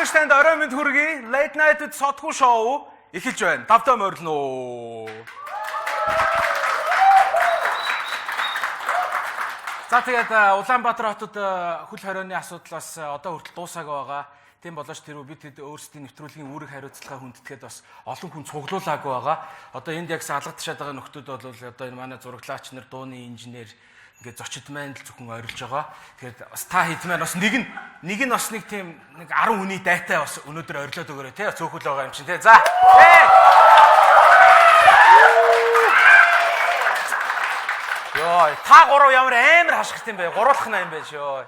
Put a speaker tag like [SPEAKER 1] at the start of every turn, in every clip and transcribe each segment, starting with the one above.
[SPEAKER 1] Үзэгч танд орой мэнд хүргэе. Late Night with Сотгүй шоу эхэлж байна. Тавтай морилно. За тэгээд Улаанбаатар хотод хөл хорионы асуудал бас одоо хүртэл дуусаагүй байгаа. Тийм болооч тэр бид хэд өөрсдийн нэвтрүүлгийн үүрэг хариуцлагаа хүндэтгэхэд бас олон хүн цуглуулаагүй байгаа. Одоо энд яг алга ташаад байгаа нөхдүүд бол одоо энэ манай зураглаач нар, дууны инженер ингээд зочид маань л зөвхөн ойрлож байгаа. Тэгэхээр бас та хэд маань бас нэг нь бас нэг тийм нэг 10 хүний дайтай бас өнөөдөр орилоод өгөөрэй тий. Цөөхөл байгаа юм чинь тий. За. Йоо, та гурав ямар амар хашгирт юм бэ? Гуруулах нь юм байж ёо.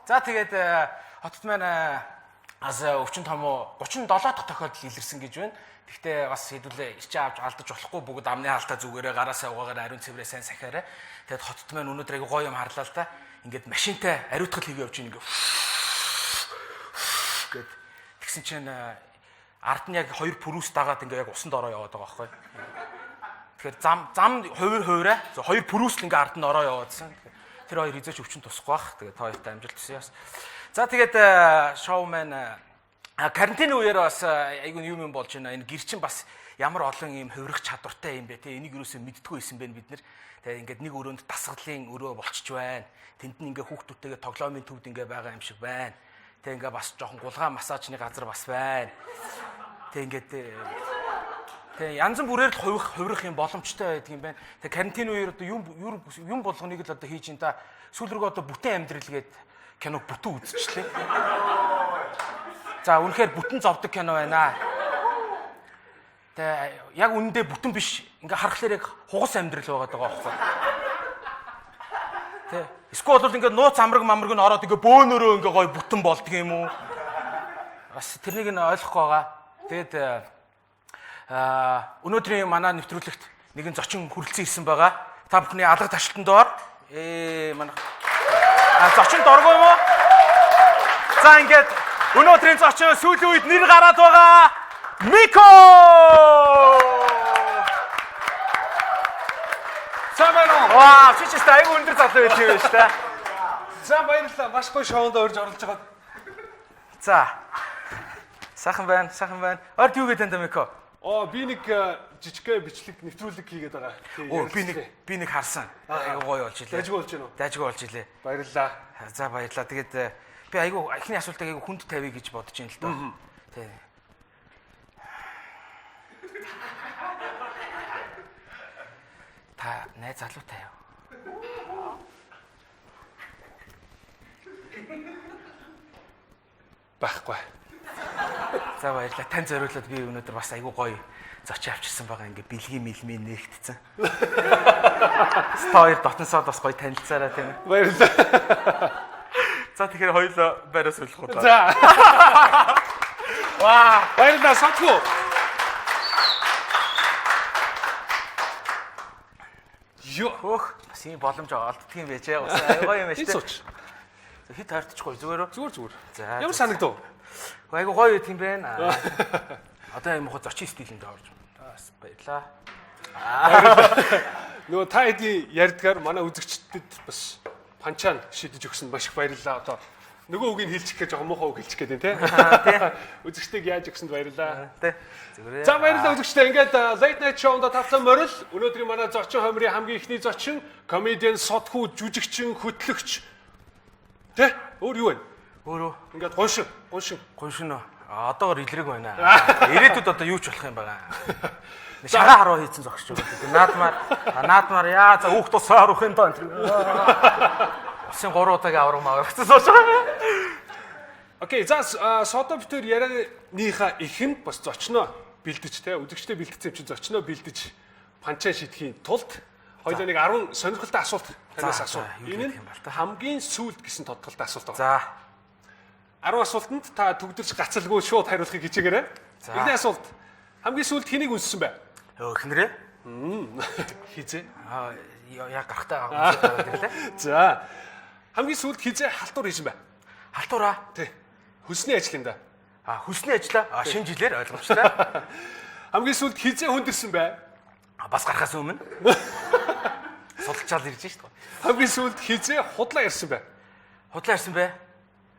[SPEAKER 1] За тэгээд хотод маань бас өвчин томоо 37 дахь тохиолдол илэрсэн гэж байна. Гэхдээ бас хэдүүлээ ирчээ авч алдаж болохгүй, бүгд амны хаалтаа зүгээрээ гараасаа угаагаар ариун цэврээ сайн сахиарай. Тэгээд хотод маань өнөөдөр айгу гоё юм харлаа л та. Ингээд машинтай ариутгал хийгээ явж ингээд гэд тэгсэн чинь ард нь яг хоёр пүрүс дагаад ингээд яг усанд ороо яваад байгаа байхгүй. Тэгэхээр зам хувир хувираа хоёр пүрүс л ингээд ард нь ороо яваадсан. Тэр хоёр хизээч өвчин тусахгүй бах. Тэгээд та хоёртай амжилт хүсье бас. За тэгээд шоу маань карантины үеэр бас айгүй юм болж байна. Энэ гэр чинь бас ямар олон юм хувирах чадвартай юм бэ те. Энийг юусоо мэддэггүй байсан бэ бид нар. Тэгээ ингээд нэг өрөөнд дасгалын өрөө болчихж байна. Тэнд нь ингээд хүүхдүүдтэйгээ тоглоомын төвд ингээд байгаа юм шиг байна. Тэгээ ингээд бас жоохон гулгаа массажны газар бас байна. Тэгээ ингээд тэгээ янз бүрээр л хувирах юм боломжтой байдаг юм байна. Тэгээ карантин үеэр одоо юм болгоныг л одоо хийж ин та. Сүүл рүүгээ одоо бүтэн амьдрал гээд киног бүтэн үзчихлээ. За үнэхээр бүтэн зовдөг кино байна. Тэгээ яг үнэндээ бүтэн биш. Ингээ харахаар яг хугас амьдрал байгаа даа байхгүй. Тэ. Эсвэл бол ингээ нууц амраг мамраг нь ороод ингээ бөөнөрөө ингээ гой бүтэн болдго юм уу? Бас тэрнийг нь ойлгохгүй байгаа. Тэгээд өнөөдрийн манай нэвтрүүлэгт нэгэн зочин хүрэлцэн ирсэн байгаа. Та бүхний алга ташлтан доор манай зочин доргүй юм уу? За ингээд өнөөдрийн зочин сүүлийн үед нэр гараад байгаа Мико!
[SPEAKER 2] За байна уу?
[SPEAKER 1] Вау, чи ч гэсэн айгүй өндөр залуу байх юм байна шүү дээ.
[SPEAKER 2] За баярлалаа. Маш гоё шоунд орж оролцож байгаа.
[SPEAKER 1] За. Сайхан байна, сайхан байна. Орд юу гэдэг юм Мико?
[SPEAKER 2] Оо, би нэг жижигхэн бичлэг нэвтрүүлэг хийгээд байгаа.
[SPEAKER 1] Оо, би нэг харсан. Айгүй гоё болж илээ.
[SPEAKER 2] Дайжгүй болж байна уу?
[SPEAKER 1] Дайжгүй болж илээ.
[SPEAKER 2] Баярлалаа.
[SPEAKER 1] За баярлалаа. Тэгээд би айгүй эхний асуултыг айгүй хүнд тавья гэж бодож байна л доо. Тэ. Та найз залуутай юу?
[SPEAKER 2] Байхгүй.
[SPEAKER 1] За баярлалаа. Тань зориулаад би өнөөдөр бас айгүй гоё зочин авчирсан байгаа. Ингээ бэлгийн мэлмийн нээгдсэн. Та хоёр дотносоод бас гоё танилцаарай тийм ээ.
[SPEAKER 2] Баярлалаа.
[SPEAKER 1] За тэгэхээр хоёулаа байраас үлэх уу.
[SPEAKER 2] За.
[SPEAKER 1] Ваа.
[SPEAKER 2] Баярлалаа. Сотгүй.
[SPEAKER 1] Йоо. Хөөх бас ийм боломж олддөг юм байж аа. Бас айгүй гоё юм байна
[SPEAKER 2] шүү дээ.
[SPEAKER 1] Хит тойртчихгүй зүгээр үү?
[SPEAKER 2] Зүгээр.
[SPEAKER 1] За.
[SPEAKER 2] Ямар санагдав?
[SPEAKER 1] Айгүй гоё юм байна. Одоо юм хоо зочин стилэнд орж. Бас баярлаа.
[SPEAKER 2] Нөгөө та хэдийн ярьдгаар манай үзэгчдэд бас панчаан шидэж өгсөн маш их баярлалаа. Одоо нөгөө үгийг хэлчих гэж жоохон муухай үг хэлчих гээд байна тий. Үзэгчдийг яаж өгсөнд баярлалаа.
[SPEAKER 1] Тий. Зүгээр.
[SPEAKER 2] За баярлалаа үзэгчдээ. Ингээд Late Night Show-нд тавтай морил. Өнөөдрийн манай зочин хомрын хамгийн ихний зочин комедиан Сотхүү, жүжигчин, хөтлөгч. Тэ? Өөр юу вэ?
[SPEAKER 1] Өөрөө
[SPEAKER 2] ингээд гуншин, гуншин.
[SPEAKER 1] Гуншин үү? Одоогор илрэг байна. Ирээдүйд одоо юу ч болох юм байгаа. Шагаа харуу хийцэн зогсож байгаа. Наадмаар яа за хүүхд тусаар өгөх юм доо. Усын 3 удаагийн авраг маврагцсан сууж байгаа.
[SPEAKER 2] Окей, за Содо битэр ярианыхаа ихэнд бас зочноо бэлдэж те, үзэгчдээ бэлтгэсэн юм чинь зочноо бэлдэж панчаа шидэхийн тулд хоёулаа нэг 10 сонирхолтой асуулт танаас асуу. Энэ нь хамгийн сүүлд гэсэн тодтолтой асуулт байна.
[SPEAKER 1] За.
[SPEAKER 2] 10 асуултанд та төгдөрч гацалгүй шууд хариулахыг хичээгээрэй. Эхний асуулт. Хамгийн сүүлд хэнийг үнссэн бэ?
[SPEAKER 1] Эхнэрээ.
[SPEAKER 2] Хизээ.
[SPEAKER 1] Аа яг гарахтай үнсээд ирлээ.
[SPEAKER 2] За. Хамгийн сүүлд хизээ халтур хийсэн бэ?
[SPEAKER 1] Халтураа?
[SPEAKER 2] Тий. Хөлсний ажил юм да.
[SPEAKER 1] А хөлсний ажлаа? А шинэ жилээр ойлгомжтой.
[SPEAKER 2] Хамгийн сүүлд хизээ хүндэрсэн бэ?
[SPEAKER 1] Бас гарахаас өмнө. Судалчаал ирж шít.
[SPEAKER 2] Хамгийн сүүлд хизээ худлаа ярьсан бэ?
[SPEAKER 1] Худлаа ярьсан бэ?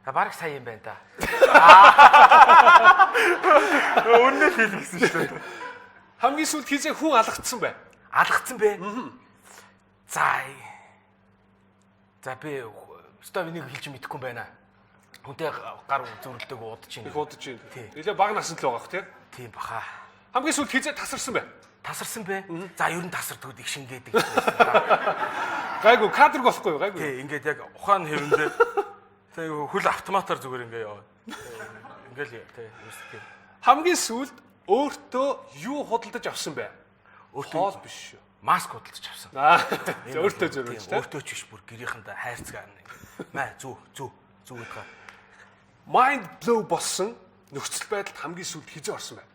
[SPEAKER 1] За бараг сая юм байна да. Үннээ хэл гэсэн шүү дээ.
[SPEAKER 2] Хамгийн сүүлд хизээ хүн алгацсан бай.
[SPEAKER 1] Алгацсан бэ? За. За би өстой энийг хэлж мэдэхгүй юм байна. Хүнтэй гар зүрлдэг удаж байна.
[SPEAKER 2] Их удаж байна.
[SPEAKER 1] Тий.
[SPEAKER 2] Нилээ бага наснд л байгаа бох тий.
[SPEAKER 1] Тийм баха.
[SPEAKER 2] Хамгийн сүүлд хизээ тасарсан бэ?
[SPEAKER 1] Тасарсан бэ? За ер нь тасардаг их шингээдэг.
[SPEAKER 2] Гайгүй кадр болохгүй юу? Гайгүй.
[SPEAKER 1] Тий, ингээд яг ухаан хэвэндээ тэг хөл автоматар зүгээр ингээ яваа. Ингээл тий, ерөөс тийм.
[SPEAKER 2] Хамгийн сүүлд өөртөө юу худалдаж авсан бэ?
[SPEAKER 1] Өөртөө
[SPEAKER 2] Хоол биш шүү.
[SPEAKER 1] Маск худалдаж авсан.
[SPEAKER 2] Аа. За өөртөө зориулж
[SPEAKER 1] тий. Өөртөө ч биш бүр гэрийнхэндээ хайрцаг аана. Мә зүү зүү зүү гэдэг.
[SPEAKER 2] Mind blow болсон нөхцөл байдалд хамгийн сүүлд хизээ орсон бэ?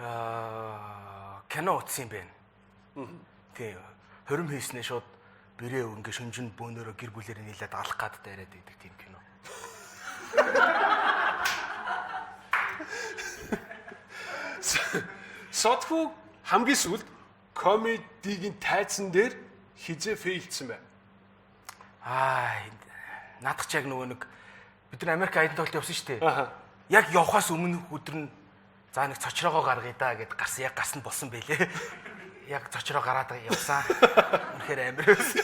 [SPEAKER 1] Аа, кино утсан юм байна. Тий. Хорим хийснээ шууд бэрээ ингээ шүнжин бөөнөрөө гэр бүлээрээ нийлээд алах гад дайраад идэг тийм кино.
[SPEAKER 2] Содхүү хамгийн сүүлд комедигийн тайзан дээр хизээ фейлдсэн бэ?
[SPEAKER 1] Аа, наадах чи яг нөгөө нэг бид нар Америк аялан тоглолт явсан шүү дээ.
[SPEAKER 2] Аха.
[SPEAKER 1] Яг явхаас өмнөх өдөр нь за нэг цочроогоо гаргая да гэд гарсан. Яг гарсан болсон байлээ. Яг цочроо гараад явсан. Үнэхээр амар байсан.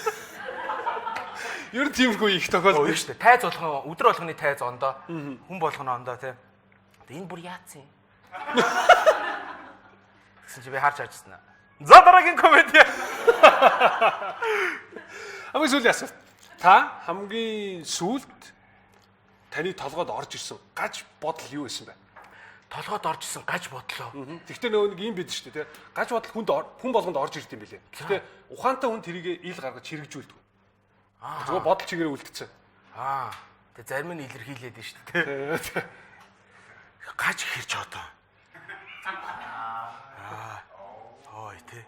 [SPEAKER 2] Ер нь тиймэрхүү их тохиолдол
[SPEAKER 1] Үгүй шүү дээ. Тайз болгон өдөр болгоны тайз ондоо. Хүн болгоно ондоо тий. Энэ бүр яатсан юм. Тэгсэн чи би харж харжсан. За дараагийн комеди.
[SPEAKER 2] Хамгийн сүүлийн асуулт. Та хамгийн сүүлд таны толгойд орж ирсэн гаж бодол юу байсан бэ?
[SPEAKER 1] Толгойд орж ирсэн гаж бодлоо.
[SPEAKER 2] Тэгтээ нөгөө нэг юм бид шүү дээ, тий. Гаж бодол хүнд хүн болгонд орж ирд юм билээ. Тэгтээ ухаантай хүн тэрийг ил гаргаж хэрэгжүүлдэг. Зүгээр бодол чигээрээ үлдсэн.
[SPEAKER 1] Аа. Тэг зарим нь илэрхийлээд нь шүү дээ, тий. Гаж хэрч одоо. Аа. Ой тий.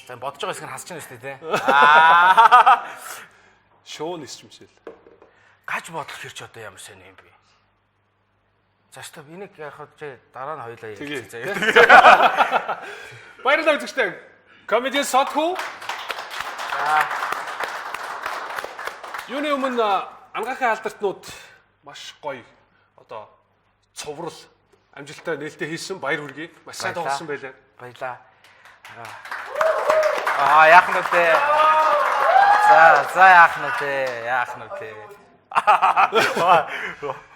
[SPEAKER 1] За бодож байгаа хэсэг нь хасч байна шүү дээ, тий. Аа.
[SPEAKER 2] Шоун исчмсэл.
[SPEAKER 1] Гаж бодол хэрч одоо ямар сайн юм бэ? За стоп энийг яг чи дараа нь хоёлаа
[SPEAKER 2] Тэгье.
[SPEAKER 1] ярьчих заяа.
[SPEAKER 2] Баярлалаа үзэгчдээ. Комедиан Содхүү. Юуны өмнө ангаахын алдартнууд маш гоё одоо цуврал амжилттай нээлттэй хийсэн баяр хүргэе. Маш сайн тоглосон байлаа.
[SPEAKER 1] Баярлаа. Аа яах нь вэ? За за яах нь вэ? Яах нь вэ?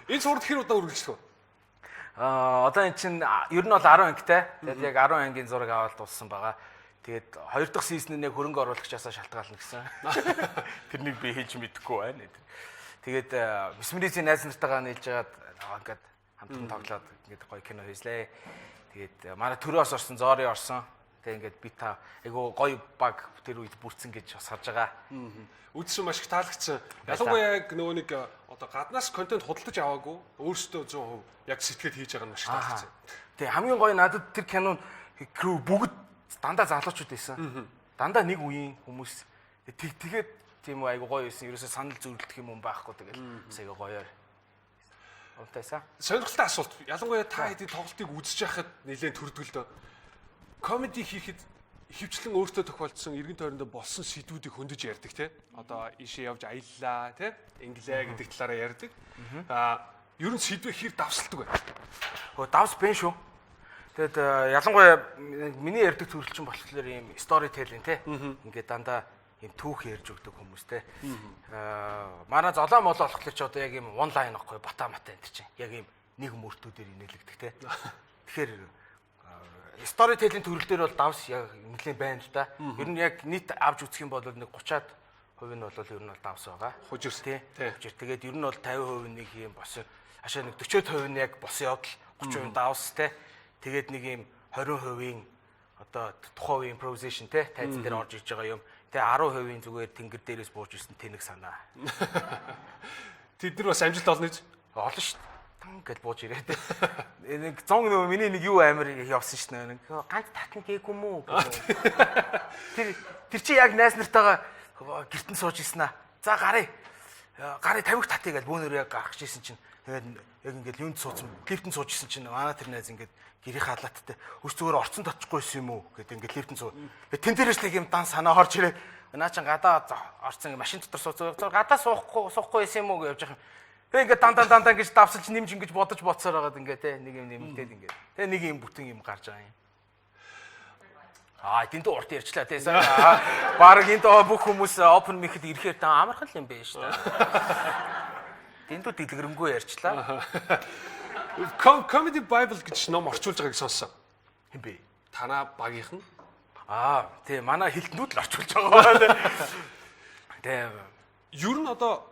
[SPEAKER 2] Энэ цуврал хэр удаа үргэлжлэх вэ?
[SPEAKER 1] Аа одоо эн чинь ер нь бол 10 ангитай. Тэгээд яг 10 ангийн зураг аваад дууссан байгаа. Тэгээд хоёр дахь сизон нь яг хөрөнгө оруулагчаасаа шалтгаална гэсэн. Тэрнийг би хийж мэдэхгүй байна. Тэгээд Мисмеризийн найз нартайгаа нийлж хагаад ингээд хамтан тоглоод ингээд гоё кино хийслээ. Тэгээд манай төрөөс орсон, Зори орсон. Тэгээд ингээд би та айгу гоё баг тэр үед бүрдсэн гэж бас харж байгаа.
[SPEAKER 2] Үзсэн маш их таалагдсан. Ялангуяа яг нөгөө нэг одоо гаднаас контент худалдаж аваагүй өөрсдөө 100% яг сэтгэл хийж байгаа нь маш их таалагдсан.
[SPEAKER 1] Тэгээ хамгийн гоё надад тэр кино crew бүгд дандаа залуучууд байсан. Дандаа нэг үеийн хүмүүс. Тэгээд тийм үү айгу гоё байсан. Ерөөсөө санал зөвлөдөх юм байхгүй тэгэл бас айгу гоёор. Унтайсан.
[SPEAKER 2] Сонирхолтой асуулт. Ялангуяа та хэдийн тоглолтыг үзэж байхад нэлээд төрдөг л дөө. Комеди хийхэд ихэвчлэн өөртөө тохиолдсон эргэн тойрондоо болсон сэдвүүдийг хөндөж ярьдаг тий. Одоо ийшээ явж аяллаа тий. Инглээ гэдэг талаараа ярьдаг. Аа ер нь сэдвээ хэр давсалдаг вэ?
[SPEAKER 1] Хөө давс бэн шүү. Тэгээд ялангуяа миний ярьдаг төрөл чинь болохоор ийм storytelling тий. Ингээд дандаа ийм түүх ярьж өгдөг хүмүүс тий. Аа манай золоо молоо болохоор чи одоо яг ийм one line ахгүй бата мата энэ чинь. Яг ийм нэг мөртүүдээр инээлэгдэх тий. Тэгэхээр storytelling төрөл дээр бол давс яг нэлээд байна л да. Ер нь яг нийт авч үзэх юм бол нэг 30-аад хувь нь бол ер нь бол давс байгаа.
[SPEAKER 2] Хужирс
[SPEAKER 1] тий. Хужир. Тэгээд ер нь бол 50% нэг юм босон. Ашаа нэг 40% нь яг босон явдал 30% давс тий. Тэгээд нэг юм 20%-ийн одоо тухайн үеийн improvisation тий тайзан дээр орж иж байгаа юм. Тэгээ 10%-ийн зүгээр тэнгэр дээрээс бууж ирсэн тэнэг санаа.
[SPEAKER 2] Тэд нар бас амжилт олно гэж.
[SPEAKER 1] Олон шүү дээ. Тан гэж бууж ирээд. Нэг 100 нөгөө миний нэг юу амир явсан шүү дээ. Нэг ганц татна гээгүй мүү гэх. Тэр чи яг найз нартайгаа гэртэн сууж ирсэн аа. За гарыг. Гарыг тамхи татъя гэж бөөнөр яг гарах гэжсэн чинь тэгээд яг ингээд юунд суудсан лифтэнд сууж исэн чинь манай тэр найз ингээд гэрийн халааттай өс зүгээр орцон татчихгүй байсан юм уу гэдэг ингээд лифтэнд суу. Тэн дээрээс нэг юм дан санаа орж ирээд Наа чин гадаа орсон машин дотор сууц. Гадаа суухгүй байсан юм уу гэж явж байгаа юм. Тэгээ ингээд дан дан дан дан гэж давсалж нэмж ингэж бодож бодсоор байгаад ингээд те нэг юм нэмэгдээд ингээд. Тэгээ нэг юм бүтэн юм гарч байгаа юм. Аа дэндүү урт ярьчлаа те. Бараг энд бүх хүмүүс open mic-д ирэхээр та амархан л юм байна шүү дээ. Дэндүү дэлгэрэнгүй ярьчлаа.
[SPEAKER 2] Comedy Bible гэж ном орчуулж байгааг сонссон.
[SPEAKER 1] Хэн бэ?
[SPEAKER 2] Танаа багийнх нь.
[SPEAKER 1] Аа тий, манай хилтнүүд л орчуулж байгаа. Тий.
[SPEAKER 2] Ер нь одоо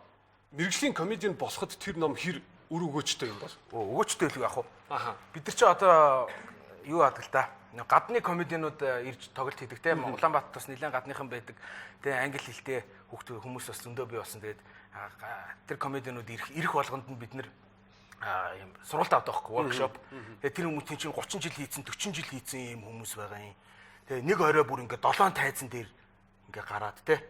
[SPEAKER 2] мэргэжлийн комедиан болоход тэр ном хэр үр өгөөчтэй юм бол?
[SPEAKER 1] Өгөөчтэй л яах вэ?
[SPEAKER 2] Аха.
[SPEAKER 1] Бид нар чи одоо юу яадаг л та? Гадны комедианууд ирж тоглолт хийдэг те. Улаанбаатар бас нэлээд гадныхан байдаг. Тэгээ англи хэлтэй хүүхд хүмүүс бас зөндөө бий болсон. Тэгээд тэр комедианууд ирэх болгонд нь бид нэр юм сургалт авдаг байхгүй, workshop. Тэгээ тэр хүмүүсийн чинь 30 жил хийцэн, 40 жил хийцэн юм хүмүүс байгаа юм. Тэгээ нэг орой бүр ингээд 7 тайзан дээр ингээ гараад те.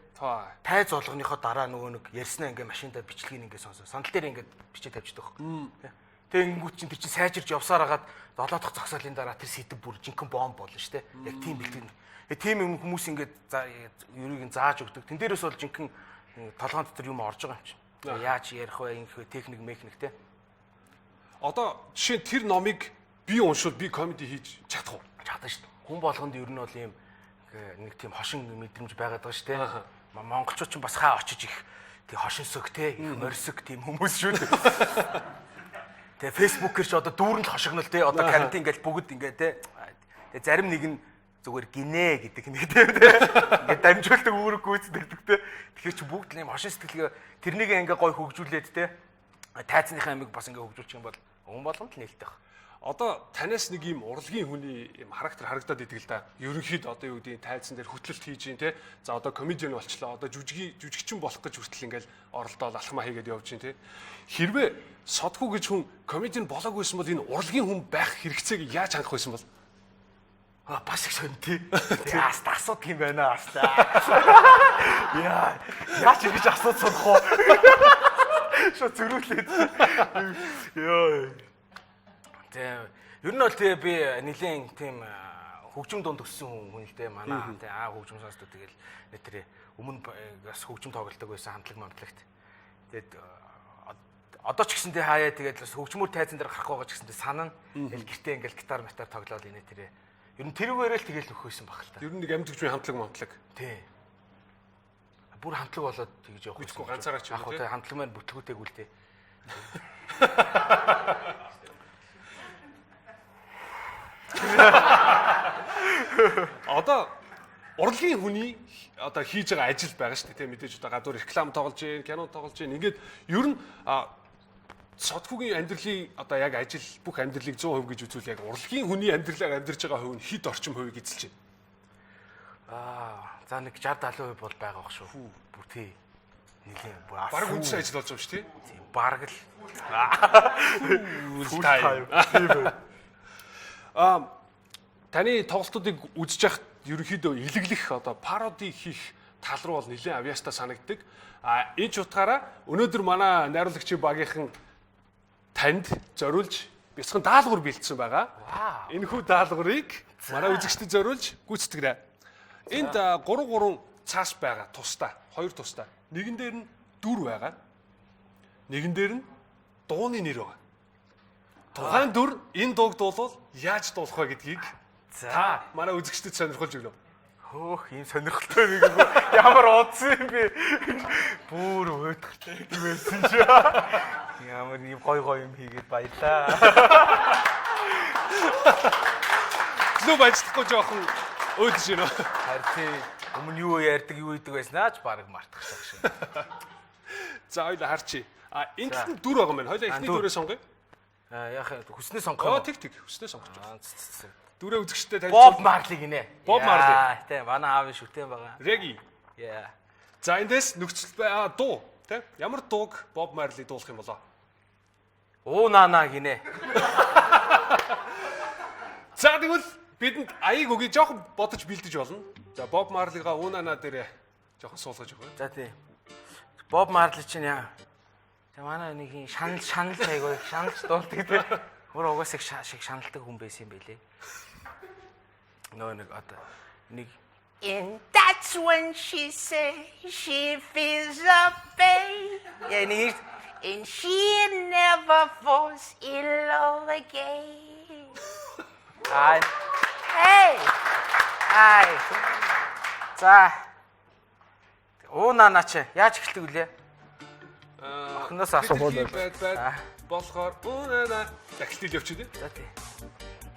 [SPEAKER 1] Тайз болгоныхоо дараа нөгөө нэг ярьснаа ингээ машиндаа бичлэгийг ингээ сонсоо. Сандал дээр ингээ бичээ тавьчихдаг байхгүй. Тэгээ ингэнгүүт чинь тэр чинь сайжирч явсаар хагаад 7 дахь зогсоолын дараа тэр сэдэв бүр жинхэнэ бомб болно шүү дээ. Яг тийм бэлтгэн. Тэгээ тийм юм хүмүүс ингээд юурыг нь зааж өгдөг. Тэн дээрээс бол жинхэнэ толгоон дотор юм орж байгаа юм чинь. Яаж ярих вэ, ингэх вэ, техник, механик те.
[SPEAKER 2] Одоо жишээ нь тэр номыг би уншвал би комеди хийж чадах уу?
[SPEAKER 1] Чадна шүү дээ. Хүн болгонд ер нь бол ийм нэг тийм хошин мэдрэмж байгаад байгаа шүү дээ. Монголчууд ч бас хаа очиж их тий хошинсог те, их морьсог тийм хүмүүс шүү дээ. Тэгээ Facebook-ээр ч одоо дүүрэн л хошигнол те, одоо карантин ингээл бүгд ингээ те. Тэгээ зарим нэг нь зүгээр гинэ гэдэг нэг те. Ингээ дамжуулдаг үүрэг гүйцэтгэдэг те. Тэгэхээр чи бүгд л ийм хошин сэтгэлгээ тэрнийг ингээ гой хөгжүүлээд те. Тайзныхаа амиг бас ингээ хөгжүүлчих юм бол хүн болгонд л нээлттэй баг.
[SPEAKER 2] Одоо танаас нэг ийм урлагийн хүний ийм характер харагдаад идэг л да. Ерөнхийд одоо юу гэдэг тайзан дээр хөтлөлт хийж гин те. За одоо комедиан болчлоо. Одоо жүжигчин болох гэж хүртэл ингээл оролдоол алхмаа хийгээд явж гин те. Хэрвээ содгүй гэж хүн комедиан болоогүй байсан бол энэ урлагийн хүн байх хэрэгцээг яаж хангах байсан бол?
[SPEAKER 1] Аа бас их сонь тий. Яас асуудаг юм байна бас. Яа, яаж ингэж асууж сурах вэ? Шо зөрүүлээд. Йоо. Тэ ер нь бол тий би нэлийн тийм хөгжим дунд өссөн хүн л дээ манай тий аа хөгжим сонсдог тэгэл нэг тэр өмнө бас хөгжим тоглодог байсан хамтлаг мамтлагт. Тэгээд одоо ч гэсэн тий хаяа тэгээд бас хөгжмөр тайзан дээр гарах байгаа ч гэсэн тий санана. Тэгэл гэртээ ингээл гитар матар тоглоал инээ тэрэ. Ер нь тэрүүгээрээ л тэгэл нөхөйсөн баг л та.
[SPEAKER 2] Ер нь нэг амьд хөгжмийн хамтлаг мамтлаг.
[SPEAKER 1] Тий. Бүр хамтлаг болоод тэгж явах.
[SPEAKER 2] Мэдгүй ганцаараа ч юм уу
[SPEAKER 1] тий. Хамтлаг маань бүтлгүүтэйг үл тий.
[SPEAKER 2] Одоо урлагийн хүний одоо хийж байгаа ажил байгаа шүү дээ тий, мэдээж одоо гадуур реклам тоглож гин, кино тоглож гин. Ингээд ер нь содхүүгийн амьдралын одоо яг ажил бүх амьдралыг 100% гэж үзвэл яг урлагийн хүний амьдралаар амьдарч байгаа хувь нь хэд орчим хувийг эзэлж байна?
[SPEAKER 1] Аа за нэг 60 70% бол байгаа бах шүү. Бүр тий. Нилийн
[SPEAKER 2] бараг үндсэн ажил болж байгаа шүү тий.
[SPEAKER 1] Тийм бараг л
[SPEAKER 2] full time.
[SPEAKER 1] Тийм ээ.
[SPEAKER 2] Аа таны тоглолтуудыг үзэж яхад ерөнхийдөө илэглэх одоо пароди хийх тал руу бол нэлээд авьяастай санагддаг. А энэ ч утгаараа өнөөдөр манай найруулагчийн багийнхан танд зориулж бяцхан даалгавар бэлдсэн байгаа. Энэхүү даалгаврыг манай үзэгчдэд зориулж гүйцэтгэрэй. Энд 3 3 цаас байгаа тусдаа, 2 тусдаа. Нэгэн дээр нь дүр байгаа. Нэгэн дээр нь дууны нэр байгаа. Тухайн дүр энэ дууг дуулвал яаж дуулах вэ гэдгийг та манай үзэгчдэд сонирхолж өглөө.
[SPEAKER 1] Хөөх ийм сонирхолтой нэг юм. Ямар удсан юм бэ? Бүр уйдгартай байсан чи. Ямар ийм гой гой юм хийгээд баялаа.
[SPEAKER 2] Клуб ажиллахгүй жоохон өөдөж байна.
[SPEAKER 1] Харин тий өмнө юу ярьдаг юу идэг байснаа ч бараг мартах шиг.
[SPEAKER 2] За хоёлаа харчи. А энэ талд нь дүр байгаа юм байна. Хоёлаа эхний дүрээ сонгоё.
[SPEAKER 1] Аа яах хүснээ сонгох юм.
[SPEAKER 2] Оо тэг тэг хүснээ сонгож байна. Дүрээ үзэгчдэд танилцуул.
[SPEAKER 1] Боб Марли гинэ.
[SPEAKER 2] Боб Марли.
[SPEAKER 1] Тий, манай аавын шүтэн байгаа.
[SPEAKER 2] Реги.
[SPEAKER 1] Яа.
[SPEAKER 2] За эндээс нөхцөл бай дуу тий. Ямар дууг Боб Марли дуулах юм болоо?
[SPEAKER 1] Уу наана гинэ.
[SPEAKER 2] За тэгвэл бидэнд аяыг өгье, жоохон бодож бэлдэж болно. За Боб Марлигаа уу наана дээр жоохон суулгаж өгье.
[SPEAKER 1] За тий. Боб Марли чинь яа. Тэг манай нэг юм шанал айгүй шаналж дуулдаг тий. Бүр угаасаа шиг шаналдаг хүн байсан юм байлээ. Нөө нэг одоо нэг And that's when she say she feels a pain. Yeah, and she never falls in love again. Аа. Hey. Ай. За. Уунаа чи яаж эхэлдэг вүлээ? Охиноос асуухуул
[SPEAKER 2] байд байд болохоор уунаа дахилт ил явчих тий.
[SPEAKER 1] За тий.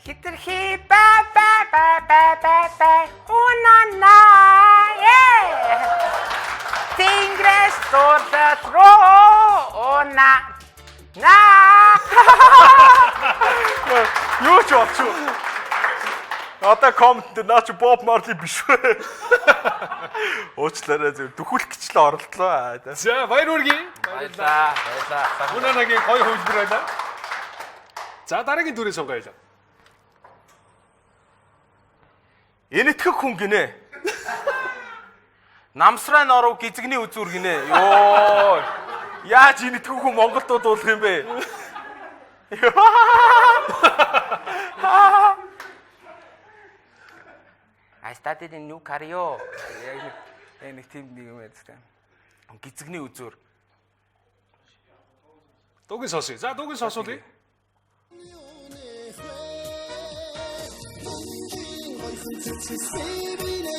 [SPEAKER 1] Хитрхи ба ба ба ба ба ба уунаа yeah. Тэнгэрээс дуудлаад руу уна на. Юу ч болчих. Одоо коммент дээр наа чи Боб Марли биш вэ? Уучлаарай зөв дөхүүлэх гэж л оролдлоо.
[SPEAKER 2] За баяр хүргэе.
[SPEAKER 1] Баярлаа. Баярлаа.
[SPEAKER 2] Унанагийн гоё хөвлөр байна. За дараагийн дүрээ сонгоё.
[SPEAKER 1] Энэтгэх хүн гинэ. Намсрай норов гизгний үзүүр гинэ. Йоо. Яаж энэтгэх хүн Монголд дуулах юм бэ? I started a new career. Яг нэг тийм нэг юм байдаг. Гизгний үзүүр.
[SPEAKER 2] Дуугийн сонсъё. За дуугийн сонсуулъя.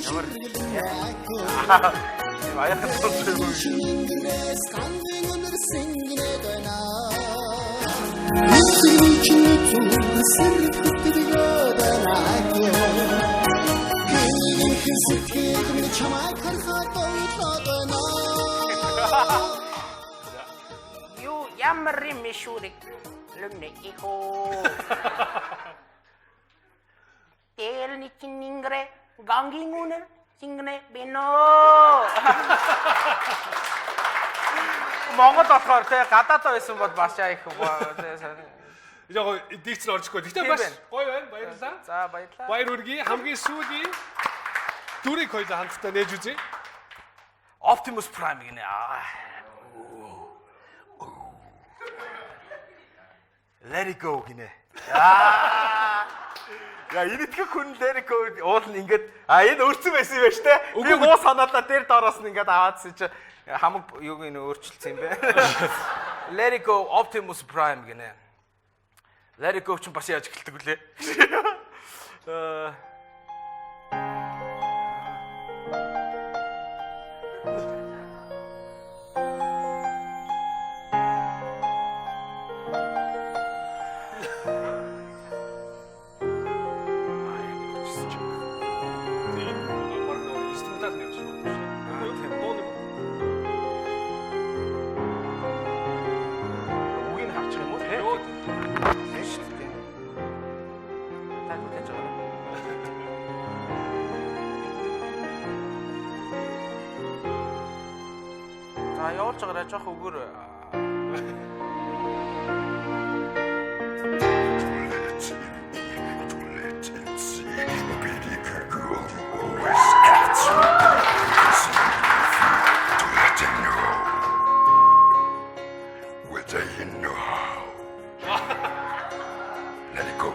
[SPEAKER 1] Ямар аяхан сонсох юм. Юу ямар юм шүрэг лүмнэ ихо. Тэлни чинингрэ гангингүнэ сингнэ бино. Монгол болохоор те гадаад байсан бол бас их
[SPEAKER 2] Яг дийгцэн орчихгүй. Гэхдээ бас гоё байна. Баярлалаа.
[SPEAKER 1] За баярлалаа.
[SPEAKER 2] Баяр хүргэе. Хамгийн сүүлийн дүрийг хоёлаа хамтдаа нээж үзье.
[SPEAKER 1] Optimus Prime гинэ. Let it go гинэ. Я энэтгэх хүн let it go уул нь ингээд энэ өөрцөн байсан юм байна штэ. Би муу санаалаа дээр доороос нь ингээд аваадсэн чи хамаг юуг нь өөрчилсөн юм бэ. Let it go Optimus Prime гинэ. Let it go ч бас яаж эхэлдэг вүлээ? За явуулж байгаарай жоох өгөр.
[SPEAKER 3] Let it go.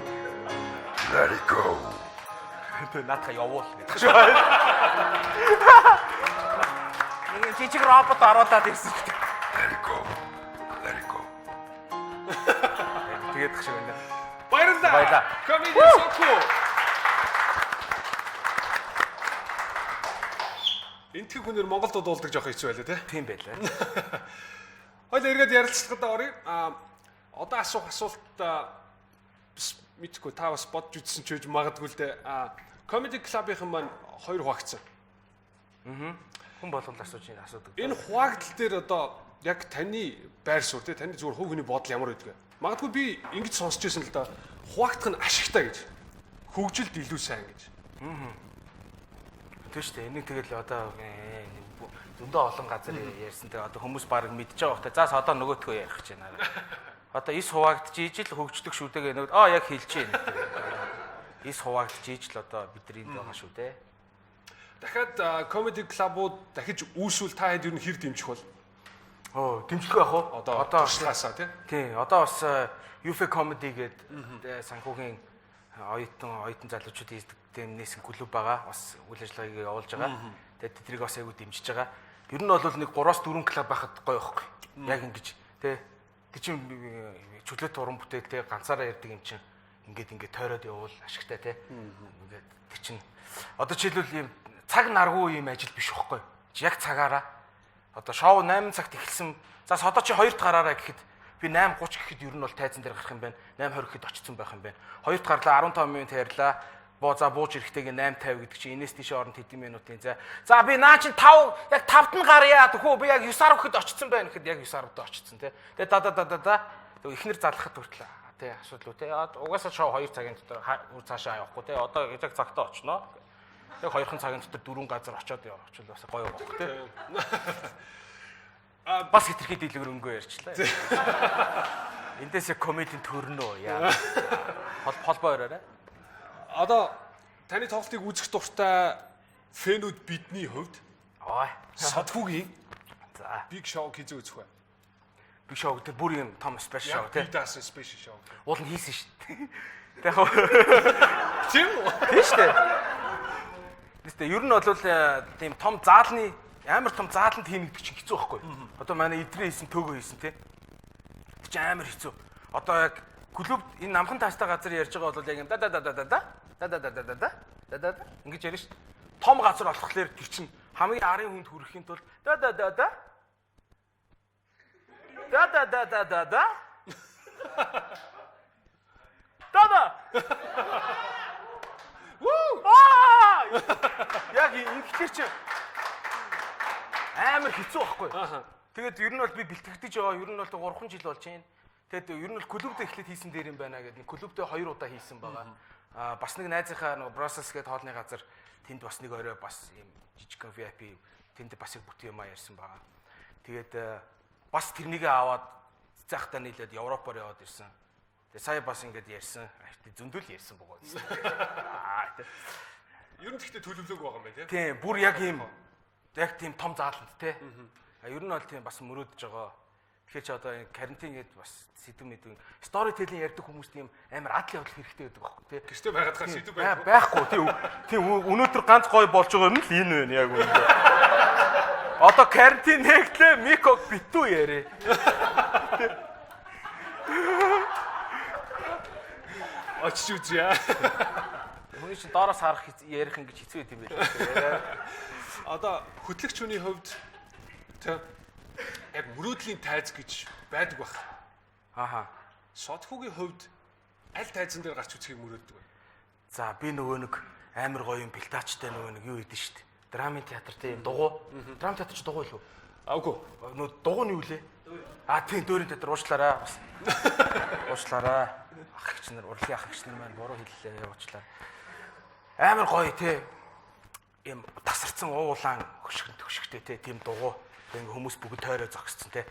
[SPEAKER 3] Let it go.
[SPEAKER 1] Тэр наадха явуул гэдэг шүү. Нэг жижиг робот оруулаад ирсэн шүү дээ.
[SPEAKER 3] Let it go. Let it go.
[SPEAKER 1] Тэгээд тах шиг байна.
[SPEAKER 2] Баярлалаа.
[SPEAKER 1] Баярлалаа.
[SPEAKER 2] Comedian Соку. Энтгэх хүнээр Монголд дуулдаг жоох хэцүү байлаа тий.
[SPEAKER 1] Тийм байлаа.
[SPEAKER 2] Хоёул эргээд ярилцлагад оръё. Одоо асуух асуулт бас мэдгүй та бас бодж үзсэн ч үж магадгүй л дээ. Comedy Club-ийн маань хоёр хуваагдсан.
[SPEAKER 1] Хүн болгол асууж ийн асуудаг.
[SPEAKER 2] Энэ хуваагдал дээр одоо яг таны байр суурь тий таны зүгээр хувь хүний бодол ямар байдаг вэ? Магадгүй би ингэж сонсч байсан л да. Хуваагдах нь ашигтай гэж. Хөгжилд илүү сайн гэж.
[SPEAKER 1] Тийм шүү дээ. Энийг тэгэл одоо зөндөө олон газар ярьсан. Тэгээ одоо хүмүүс баг мэдж байгаа бох та. За одоо нөгөөтгөө ярих гэж байна. Одоо ис хуваагдж ижил хөгждөг шүү дээ гэнэ. Яг хэлж байна. Ис хуваагдж ижил одоо бидний энд байгаа шүү дээ.
[SPEAKER 2] Дахиад comedy club-ууд дахиж үүсвэл та хэд ер нь хэр дэмжих бол?
[SPEAKER 1] Дэмжлэг байх уу?
[SPEAKER 2] Одоо туршлагаасаа тий.
[SPEAKER 1] Тий, одоо бас UFA comedy гэдэг санхүүгийн Оюутан залуучууд хийдэг тийм нээсэн клуб байгаа. Бас үйл ажиллагааг явуулж байгаа. Тэгээд тэдрийг бас айгүй дэмжиж байгаа. Ер нь бол нэг 3-4 клуб байхад гоё байхгүй. Яг ингэж тий. Тэр чинь чөлөөт уран бүтээл тий ганцаараа ярьдаг юм чинь ингээд тойроод явуул ашигтай тий. Ингээд тэр чинь одоо жишээлбэл ийм цаг наргүй ийм ажил биш байхгүй. Яг цагаараа одоо шоу 8 цагт эхэлсэн. За содоо чи 2-т гараарай гэхэд би 8:30 гэхэд ер нь бол тайзан дээр гарах юм байна. 8:20 гэхэд очсон байх юм байна. 2-т гарлаа 15 минут ярьлаа. За бууж ирэхтэйгээ 8:50 гэдэг чинь энэс тийшээ оронд хэдэн минутын зай. За би наа чин 5 яг 5-т нь гарья. Тэхүү би яг 9:10 гэхэд очсон байна гэхэд яг 9:10-д очсон тий. Тэгээ да. Тэг ихнэр залхахад хүртэл тий асуудал үү тий. Угаасаа шоу 2 цагийн дотор цаашаа явахгүй тий. Одоо яг цагтаа очноо. Тэг 2 цагийн дотор 4 газар очоод явчихвал бас гоё байх тий. Бас хитрхи дийлгэр өнгөө ярьчлаа. Эндээс яг комедийн төрнөө яа. Холбоо өрөөрэй.
[SPEAKER 2] Одоо таны тоглолтыг үзэх дуртай фэнүүд бидний хувьд Содхүүгийн
[SPEAKER 1] за
[SPEAKER 2] Big Show хийж үзэх вэ?
[SPEAKER 1] Big Show гэдэг бүр юм том special show
[SPEAKER 2] тий. Би даасан special show.
[SPEAKER 1] Уул нь хийсэн шүү дээ. Тэг яг
[SPEAKER 2] тийм үү?
[SPEAKER 1] Тийм шүү дээ. Тэстэ ер нь бол тийм том заалны амар том зааланд хийнэ гэдэг чинь хэцүү байхгүй. Одоо манай идрээ хийсэн, төөгөө хийсэн тий. Тэр чинь амар хэцүү. Одоо яг клуб энэ намхан таастай газар ярьж байгаа бол яг юм да да да да да да да да да да да да да ингэж ярина шүү. Том газар болохоор тэр чинь хамгийн арын хүнд хүрэхийн тулд да да да да да да да да да да да да Яг ингэхлээр чи амар хэцүү байхгүй. Тэгээд ер нь бол би бэлтгэгдэж байгаа. Ер нь бол 3 жил болж байна. Тэгээд ер нь бол клубдээ эхлээд хийсэн дээр юм байна гэдэг. Клубдээ 2 удаа хийсэн байгаа. Аа бас нэг найзынхаа нэг Brussels гэдэг хоолны газар тэнд бас нэг орой бас ийм жижигхэн VIP тэнд бас их бүтэн юм а ярьсан байгаа. Тэгээд бас тэрнийгээ аваад цэцэн ахтаа нийлээд Европоор яваад ирсэн. Тэгээд сая бас ингэж ярьсан. Зөндөл ярьсан богоо. Аа тий.
[SPEAKER 2] Ер нь гэхдээ төлөвлөөг байгаа юм байна тий.
[SPEAKER 1] Тийм, бүр яг ийм яг тийм том зааланд тий. А ер нь бол тийм бас мөрөөдөж байгаа. Тэгэхээр чи одоо карантин гээд бас сэдв мэдвэн storytelling ярьдаг хүмүүс тийм амар адал явдал хэрэгтэй байдаг байхгүй тий.
[SPEAKER 2] Гэртээ байгаад хаа сэдв
[SPEAKER 1] байхгүй. Байхгүй тий. Тийм өнөөдөр ганц гой болж байгаа юм л энэ байна яг үүндээ. Одоо карантин нэгтлээ Мико битүү яриа.
[SPEAKER 2] Очиж үзье.
[SPEAKER 1] Хүний чинь доороос харах ярих ингэж хэцүү юм байлээ.
[SPEAKER 2] Одоо хөтлөгч хүний хувьд тэ яг мөрөөдлийн тайз гэж байдаг бах.
[SPEAKER 1] Ааха.
[SPEAKER 2] Содхүүгийн хувьд аль тайзан дээр гарч үзхийг мөрөөддөг вэ?
[SPEAKER 1] За би нөгөө нэг амар гоё юм пилтачтай нөгөө нэг юу идэв штт. Драмын театр тийм дугуй. Драм театр ч дугуй лүү?
[SPEAKER 2] А үгүй.
[SPEAKER 1] Нөгөө дугуй нь юу лээ? А тийм дөөрийн театр уучлаарай бас. Уучлаарай. Ах эгч нар, урлагийн ах эгч нар маань буруу хэллээ уучлаарай. Амар гоё те. Ийм тасарсан уулаан хөшгөн төгшгтэй те тийм дугуй. Тэг ингээ хүмүүс бүгд тойроо зогссон те.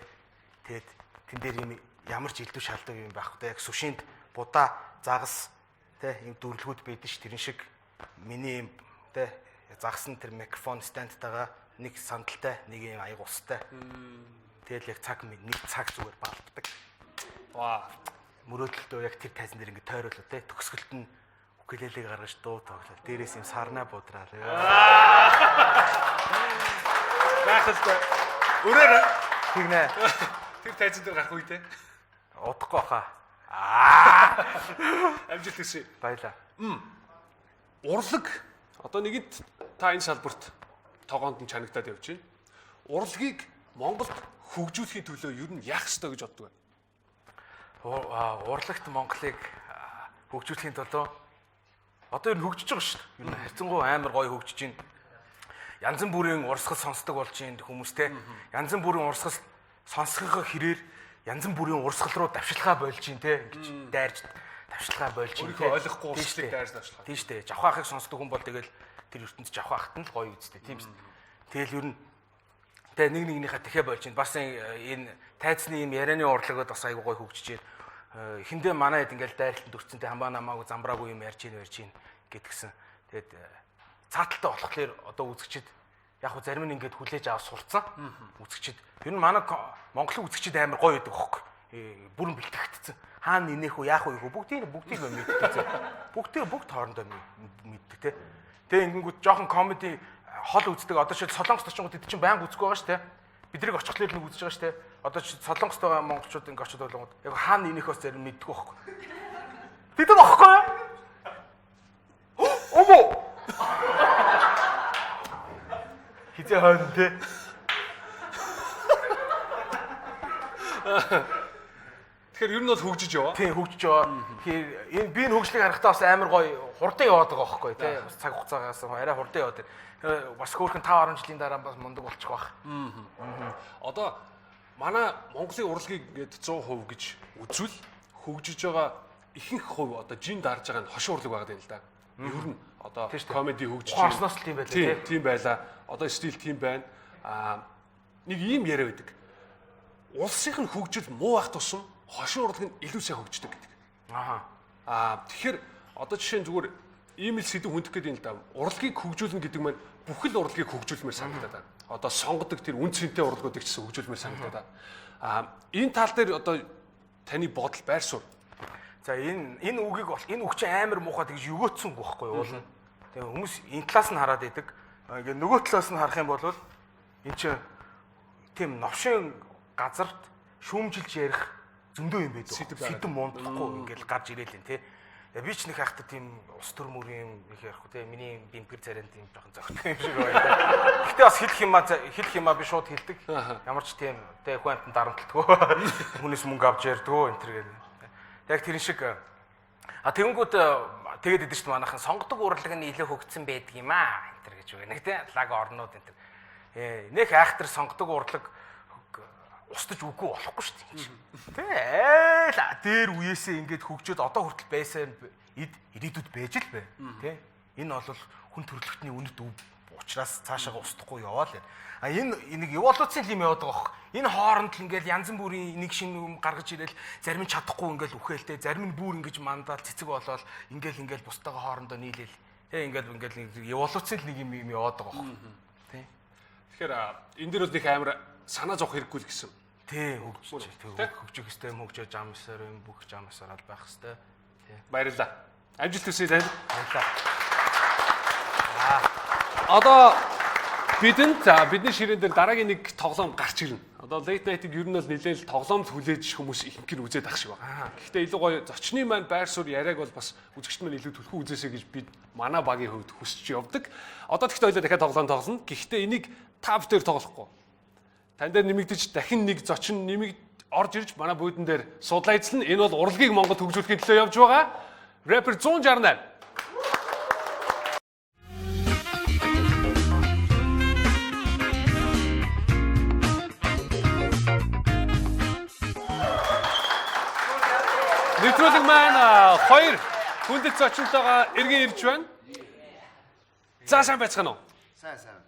[SPEAKER 1] Тэгээд тэн дээр ийм ямар ч элдв шалдаг юм байхгүй те. Яг сүшинд будаа загас те ийм дүрлгүүд байдэн ш тэрэн шиг миний ийм те загсан тэр микрофон стандтайгаа нэг сандалтай нэг ийм аяг устай. Тэгэл яг цаг нэг цаг зүгээр балддаг.
[SPEAKER 2] Ваа.
[SPEAKER 1] Мөрөөдөлтөө яг тэр тайзан дээр ингээ тойруулаа те. Төгсгөлт нь укулелег гаргаж дуу тоглоо. Дээрээс юм сарнаа буудраа.
[SPEAKER 2] Гайхалтай. Өрөөр
[SPEAKER 1] Тэгнэ.
[SPEAKER 2] тэр тайзан дээр гарах үе те.
[SPEAKER 1] Удахгүй хаа.
[SPEAKER 2] Амжилт хүсье.
[SPEAKER 1] Баялаа.
[SPEAKER 2] Урлаг одоо нэгэнт та энэ салбарт тогоонд нь чанагдаад явж байна. Урлагийг Монголд хөгжүүлэхийн төлөө ер нь яах ёстой гэж боддог вэ?
[SPEAKER 1] Урлагт Монголыг хөгжүүлэхийн төлөө одоо ер нь хөгжиж байгаа шүү дээ. Ер нь харьцангуй амар гоё хөгжиж байна. Янз бүрийн урсгал сонсдог болж байна хүмүүс те. Янз бүрийн урсгал сонсохынхоо хэрээр янз бүрийн урсгал руу давшилгаа болж байна те. Ингэж дайрж давшилгаа болж байна те.
[SPEAKER 2] Өөрийнхөө ойлгохгүй урсгалыг дайрж давшилгаа.
[SPEAKER 1] Тийм шүү дээ. Жавхаа ахыг сонсдог хүн бол тэгэл тэр ертөнд жавхаа ахт нь л гоё үстэй тийм шүү дээ. Тэгэл ер нь тэгээ нэг нэгнийхээ тэхэ болж байна. Бас энэ тайзны юм ярианы урлагууд бас айгуу гоё хөгжиж байна. Эхэндээ манай хэд ингээл дайралтанд өрцөнтэй хамбаа намаагүй замбраагүй юм ярьж ийн ярьж ийн гэдгсэн. Тэгээд цааталтай болохоор одоо үзэгчид яг хөө зарим нь ингээд хүлээж авах сурцсан. Үзэгчид ер нь манай Монголын үзэгчид амар гоё байдаг хөөхгүй. Бүрэн бэлтгэгдсэн. Хаана инех үү, яах вэ, бүгдийг мэддэг. Бүгдийг бүгд хоорондоо мэддэг те. Тэгээ ингэнгүүт жоохон комеди хол үздэг. Одоо шил Солонгост очингууд эд чинь байнга үзэхгүй байгаа шүү те. Бидрийг очихлоор нэг үзэж байгаа шүү те. Одоо Солонгост байгаа монголчууд ингэ очиод болгоод яг хаана инех бас зарим мэддэг байхгүй. Тэд нар багхгүй юу? Омо. Хизээ хойно те.
[SPEAKER 2] Тэгэхээр ер нь бол хөгжиж яваа.
[SPEAKER 1] Тийм, хөгжиж яваа. Тэгэхээр энэ би энэ хөгжлийг харахтаа бас амар гоё хурдан яваад байгаа байхгүй тий. Бас цаг хугацаагаас арай хурдан яваад. Бас хөөрхөн 5 10 жилийн дараа бас мундаг болчих واخ.
[SPEAKER 2] Одоо манай Монголын урлагийг ингээд 100% гэж үзвэл хөгжиж байгаа ихэнх хувь одоо жин дарж байгаа нь хошин урлаг байгаа юм л да. Ер нь одоо комеди хөгжиж
[SPEAKER 1] байгаа. Орсноос л тийм байлаа тий.
[SPEAKER 2] Тийм байлаа. Одоо стил тийм байна. Аа нэг ийм яриа байдаг. Улсынх нь хөгжил муу байх тусам хошин урлаг нь илүү сайн хөгждөг гэдэг.
[SPEAKER 1] Аа.
[SPEAKER 2] Аа тэгэхээр одоо жишээ нь зүгээр ийм л сэдв хүндэх гэдэг юм л да. Урлагийг хөгжүүлнэ гэдэг маань бүхэл урлагийг хөгжүүлмээр санагдаад байна. Одоо сонгодог тэр үн цэнтэй урлагуудыг ч гэсэн хөгжүүлмээр санагдаад байна. Аа энэ тал дээр одоо таны бодол байр суурь.
[SPEAKER 1] За энэ үгийг бол энэ үг чинь амар муухай тэгж өгөөцсөн үг байхгүй юу? Тэгээ хүмүүс энэ талаас нь хараад идэг. Ингээ нөгөө талаас нь харах юм бол энэ чинь тийм новшин газарт шүүмжилж ярих зөндөө юм байдаг. Сэдв мундахгүй ингээл гарч ирээл юм тий. Би ч нэг хайхта тийм ус төр мөрийн их ярихгүй тий. Миний бэмпэр царайнд тийм жоохон зөгтөх юм шиг байна. Гэхдээ бас хэлэх юмаа би шууд хэлдэг. Ямар ч тийм тий хүн амтан дарамтлдаггүй. Хүнээс мөнгө авч ярьдгүү энэ төр гэх. Яг тэр шиг а тэгэнгүүт тэгээд идэв шүү дээ манайхан сонгодог урлаг нь илүү хөгжсөн байдаг юм аа энэ төр гэж үг. Нэг тий лаг орнууд энэ төр. Нэх айхтар сонгодог урлаг устж үгүй болохгүй шүү дээ. Тэ айл дээр үеэсээ ингээд хөгжөөд одоо хүртэл байсан эд ирээдүйд байж л бай. Тэ энэ бол хүн төрөлхтний үнэт өв учраас цаашаага устдахгүй яваа л байна. А энэ нэг эволюцийн юм яваад байгаа хөх. Энэ хооронд л ингээд янз бүрийн нэг шинэ юм гаргаж ирэл зарим нь чадахгүй ингээд үхээлтэй, зарим нь бүр ингэж мандаал цэцэг болоод ингээд бусдаагаа хоорондоо нийлээл. Тэ ингээд нэг эволюцийн нэг юм яваад байгаа хөх. Тэ.
[SPEAKER 2] Тэгэхээр энэ дэр бол их амар санаа зовх хэрэггүй л гэсэн.
[SPEAKER 1] Тий, хөгжих ёстой юм, хөгжөө жам ёсоор юм, бүх жам ёсоор ал байх ёстой. Тий.
[SPEAKER 2] Баярлалаа. Амжилт хүсье танд.
[SPEAKER 1] Баярлалаа.
[SPEAKER 2] Одоо бидэнд бидний ширээн дээр дараагийн нэг тоглоом гарч ирнэ. Одоо late night-ыг ер нь бол нэлээл тоглоомд хүлээж хүмүүс ихэнх нь үзээд ах шиг байна. Гэхдээ илүү гоё зочны маань байр суурь яриаг бол бас үзэгчд маань илүү түлхүү үзээсэй гэж бид манай багийн хувьд хүсэж явдаг. Одоо тэгтээ хоёлаа дахиад тоглоом тоглоно. Гэхдээ энийг та бүхэн тоглохгүй. Тан дээр нэмэгдэж дахин нэг зочин нэмэгд орж ирж манай буудан дээр судлаа эзлэн. Энэ бол урлагийг Монголд хөгжүүлэхийн төлөө явж байгаа. Рэпер 168. Нэвтрүүлэг маань хоёр хүндэт зочинтойгоо эргэн ирж байна. За сайн байцгаана уу?
[SPEAKER 3] Сайн.
[SPEAKER 2] Сайн.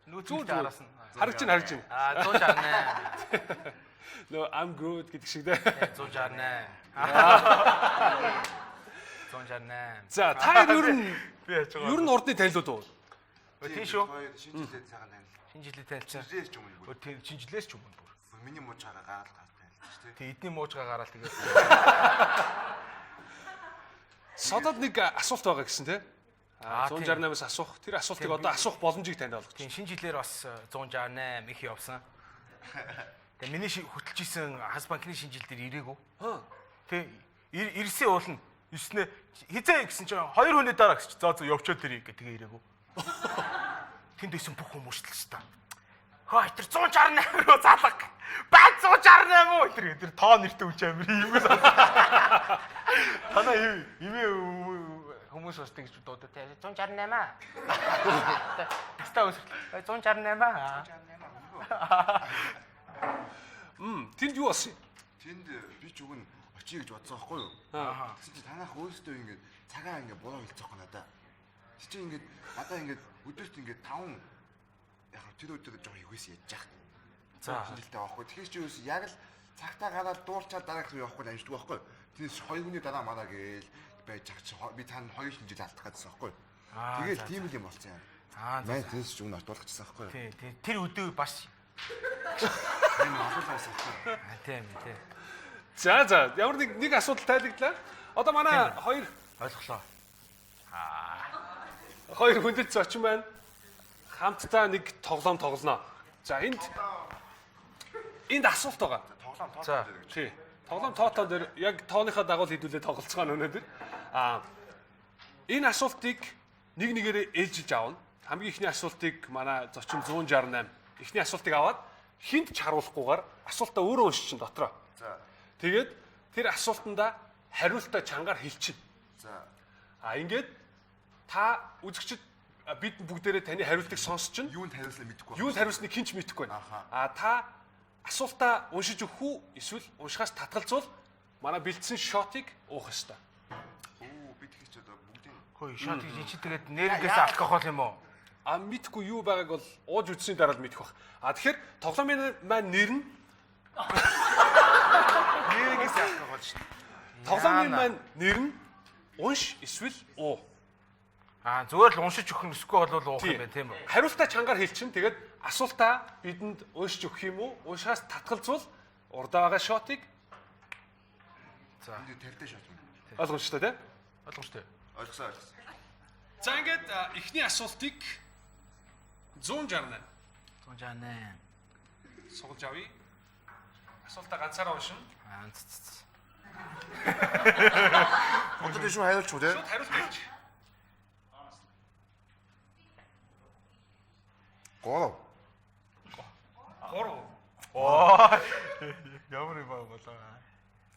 [SPEAKER 1] Нүүт араас нь.
[SPEAKER 2] Харагч нь.
[SPEAKER 1] Аа 168.
[SPEAKER 2] No, I'm good гэдэг шиг дээ.
[SPEAKER 1] 168. 168.
[SPEAKER 2] За та ер нь
[SPEAKER 1] би яаж байгаа.
[SPEAKER 2] Ер нь урдны танилуд уу?
[SPEAKER 1] Тийм шүү.
[SPEAKER 3] Шинэ жилээ сайхан танил.
[SPEAKER 1] Шинэ жилээ танилцсан.
[SPEAKER 3] Шинэ жилээс ч өмнө бүр.
[SPEAKER 1] Тийм, шинэ жилээс ч өмнө бүр.
[SPEAKER 3] Миний муужгаа гараал танилцсан шүү дээ.
[SPEAKER 1] Тийм, эдний муужгаа гараал тэгээд.
[SPEAKER 2] Содод нэг асуулт байгаа гэсэн тий? 168-аас асуух. Тэр асуултыг одоо асуух боломжийг танд олгож.
[SPEAKER 1] Тийм, шинэ жилээр бас 168 их явсан. Тэгээ миний хөтөлж исэн Хас банкны шинэ жил дээр ирээгүй. Тэг ирсэн уулна. Ирснэ хизээ гэсэн чинь хоёр хүний дараа гэсэн чинь заа зөө явчаад ирээ гэх тэгээ ирээгүй. Тэнд исэн бүх хүмүүс л хэвээр. Хаа тэр 168 руу залга. Баа 168 уу тэр тоо нэртэй үуч амир иймээс. Танаа имээ хүмүүс бас тэгж дуудаад 168 аа. Тэстэ өсөрлөө. 168 аа.
[SPEAKER 2] 168. Тэнд юу болсон юм?
[SPEAKER 3] Тэнд би ч үгэн очие гэж бодсон байхгүй юу? Тэгсэн чинь танах өөрөөсөө ингээд цагаа ингээд буруу хэлцэх байхгүй надаа. Тэг чи ингээд надаа ингээд өдөрт ингээд 5 яг тэр өдөр жоо югээс ядж яах.
[SPEAKER 1] За
[SPEAKER 3] шинжилтэй байхгүй. Тэгэхээр чи ерөөс яг л цагтаа гараад дуулчаад дараах руу явахгүй амждаг байхгүй. Тэрнээс хоёр хүний дараа мараа гээл байж ах чи би тань хоёр шинжил алдах гэсэн байхгүй. Тэгэл тийм л юм болсон юм.
[SPEAKER 1] Аа
[SPEAKER 3] Мэн тэрнээс ч өмнө дуулчихсан байхгүй.
[SPEAKER 1] тий, тэр өдөө бас
[SPEAKER 3] Энэ олуулаа асуухгүй.
[SPEAKER 1] Аа тийм тийм.
[SPEAKER 2] За за ямар нэг асуудал тайлагдлаа. Одоо манай хоёр
[SPEAKER 1] Ойлголоо.
[SPEAKER 2] Хоёр хүндэт зочин байна. Хамтдаа нэг тоглоом тоглоно. За энд асуулт байгаа.
[SPEAKER 3] Тоглоом тоо.
[SPEAKER 1] За.
[SPEAKER 2] Тий. Тоглоом тоотоо дээр яг тооныхоо дагуу хэдүүлээ тоглолцгоо өнөөдөр. Аа энэ асуултыг нэг нэгээрээ ээлжиж авна. Хамгийн эхний асуултыг манай зочин 168 эхний асуултыг аваад хинт ч харуулахгүйгээр асуултаа өөрөө уншиж дотроо.
[SPEAKER 3] За.
[SPEAKER 2] Тэгээд тэр асуултандаа хариултаа чангаар хэлчихнэ.
[SPEAKER 3] За.
[SPEAKER 2] А ингээд та үзэгчд бид бүгдээрээ таны хариултыг сонсож чинь
[SPEAKER 3] Юунд хариулснаа мэдэхгүй.
[SPEAKER 2] юунд хариулсныг хэн ч мэдэхгүй байна. А та асуултаа уншиж өгөх үү эсвэл уншихаас татгалзуул манай бэлдсэн шотыг уух ёстой.
[SPEAKER 3] Оо би тэгэж ч одоо бүгдийг
[SPEAKER 1] Хөөе шотыг чи тэгээд нэрнгээс алкогол юм уу?
[SPEAKER 2] А мэдхгүй юу байгааг бол ууж үзсний дараа л мэдэх бах. А тэгэхээр тоглоомын маань нэр нь
[SPEAKER 1] Нэрнгээс алкогол шүү дээ.
[SPEAKER 2] тоглоомын маань нэр нь унш эсвэл уу.
[SPEAKER 1] Аа зүгээр л уншиж өгөх нь өсөхгүй бол уух юм байна тийм үү?
[SPEAKER 2] Хариултаа чангаар хэлчин. Тэгээд асуултаа бидэнд уншиж өгөх юм уу? Уншихаас татгалзуул урдаа байгаа шотыг
[SPEAKER 1] За
[SPEAKER 3] энд тавьтай шот юм.
[SPEAKER 2] ойлгомжтой тийм.
[SPEAKER 1] ойлгомжтой.
[SPEAKER 3] Ойлгосон ойлгосон.
[SPEAKER 2] За ингээд эхний асуултыг 168
[SPEAKER 1] 168.
[SPEAKER 2] суулж авъя. Асуултаа ганцаараа уншина.
[SPEAKER 1] Аа ц.
[SPEAKER 3] Одоо би шууд хариулчих уу те?
[SPEAKER 2] Шууд хариулт хэлж.
[SPEAKER 3] 3.
[SPEAKER 2] 3.
[SPEAKER 1] Оо ямар юм болоо.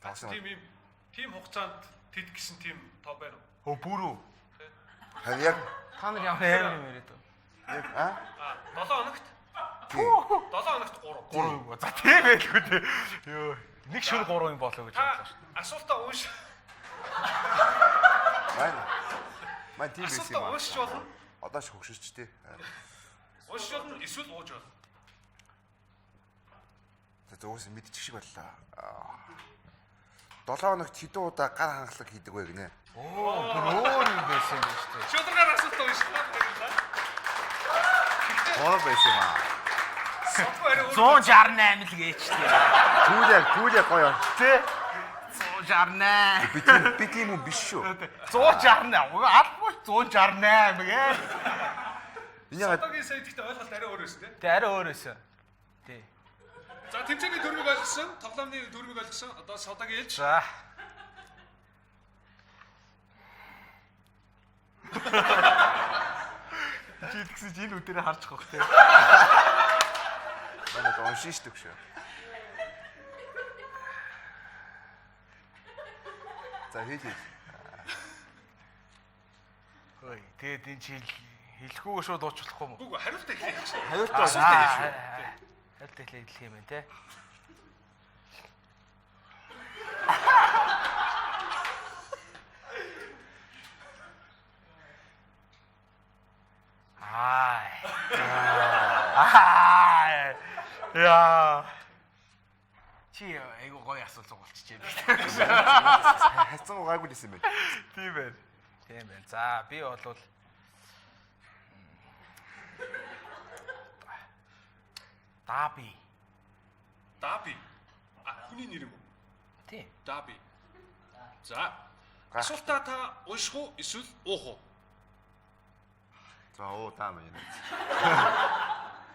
[SPEAKER 3] Таасан.
[SPEAKER 2] Тийм юм тийм хугацаанд тэд гисэн тийм тоо байна уу?
[SPEAKER 1] Хөө бүрүү.
[SPEAKER 3] Харин яг
[SPEAKER 1] Та нар ямар амар юм яриад байна.
[SPEAKER 3] яг а
[SPEAKER 2] 7 хоногт 7 хоногт 3.
[SPEAKER 1] 3 юм ба. За тийм байлгүй дээ. Йоо нэг шүр 3 юм болоо гэж
[SPEAKER 2] Та
[SPEAKER 1] бодлоо шүү.
[SPEAKER 2] асуултаа унш.
[SPEAKER 3] маань маань тийм байсан юм.
[SPEAKER 2] Асуултаа уншиж болно.
[SPEAKER 3] Одоо ч хөгшөрч тий.
[SPEAKER 2] Уншиж болно эсвэл ууж болно.
[SPEAKER 3] За зүгээс мэдчих шиг боллоо. 7 хоногт хэдэн удаа гар хангалаг хийдэг вэ гинэ?
[SPEAKER 1] Оо бүр өөр юм байсан юм байна шүү дээ.
[SPEAKER 2] Шударгаар асуултаа уншлаа. Баярлалаа.
[SPEAKER 3] 3 байсан юм аа.
[SPEAKER 2] Содгүй арай өөр
[SPEAKER 1] 168 л гээчтэй.
[SPEAKER 3] Түүлээ түүлээ гоё.
[SPEAKER 1] Тэ? 168.
[SPEAKER 3] Би тийм хүн биш шүү.
[SPEAKER 1] 168. Албууч 168 гээ.
[SPEAKER 3] Миний хад
[SPEAKER 2] Содогийн сая гэхдээ ойлголт арай өөр байсан тий.
[SPEAKER 1] Тэ арай өөр байсан. Тий.
[SPEAKER 2] За тэмцээний дүрмийг ойлгосон, тоглоомны дүрмийг ойлгосон. Одоо содогийн ээлж.
[SPEAKER 1] За. Чи тэгсэн чи энэ үдээрээ харж байгаа хөх тэ.
[SPEAKER 3] манай одоо уншин шүү дээ. За хэл хэл.
[SPEAKER 1] Хөөе. Тэгээд энэ чи хэлэхгүйгээр шууд ууч болохгүй юм уу?
[SPEAKER 2] Үгүй хариултаа хэлэх шүү.
[SPEAKER 3] Хариултаа
[SPEAKER 2] Асуултаа хэлэх шүү.
[SPEAKER 1] Хариултаа хэлэх юм байна те. Аа. Аа. Яа. Чи айгу гоё асуулт болчихжээ.
[SPEAKER 3] Хацсан гайгүй л юм байна.
[SPEAKER 1] Тийм байна. Тийм байна. За би болвол Даби.
[SPEAKER 2] Даби. А хүний нэр юм уу?
[SPEAKER 1] Тийм.
[SPEAKER 2] Даби. За. Асуултаа та унших уу эсвэл уух уу?
[SPEAKER 3] За уу даа мэн.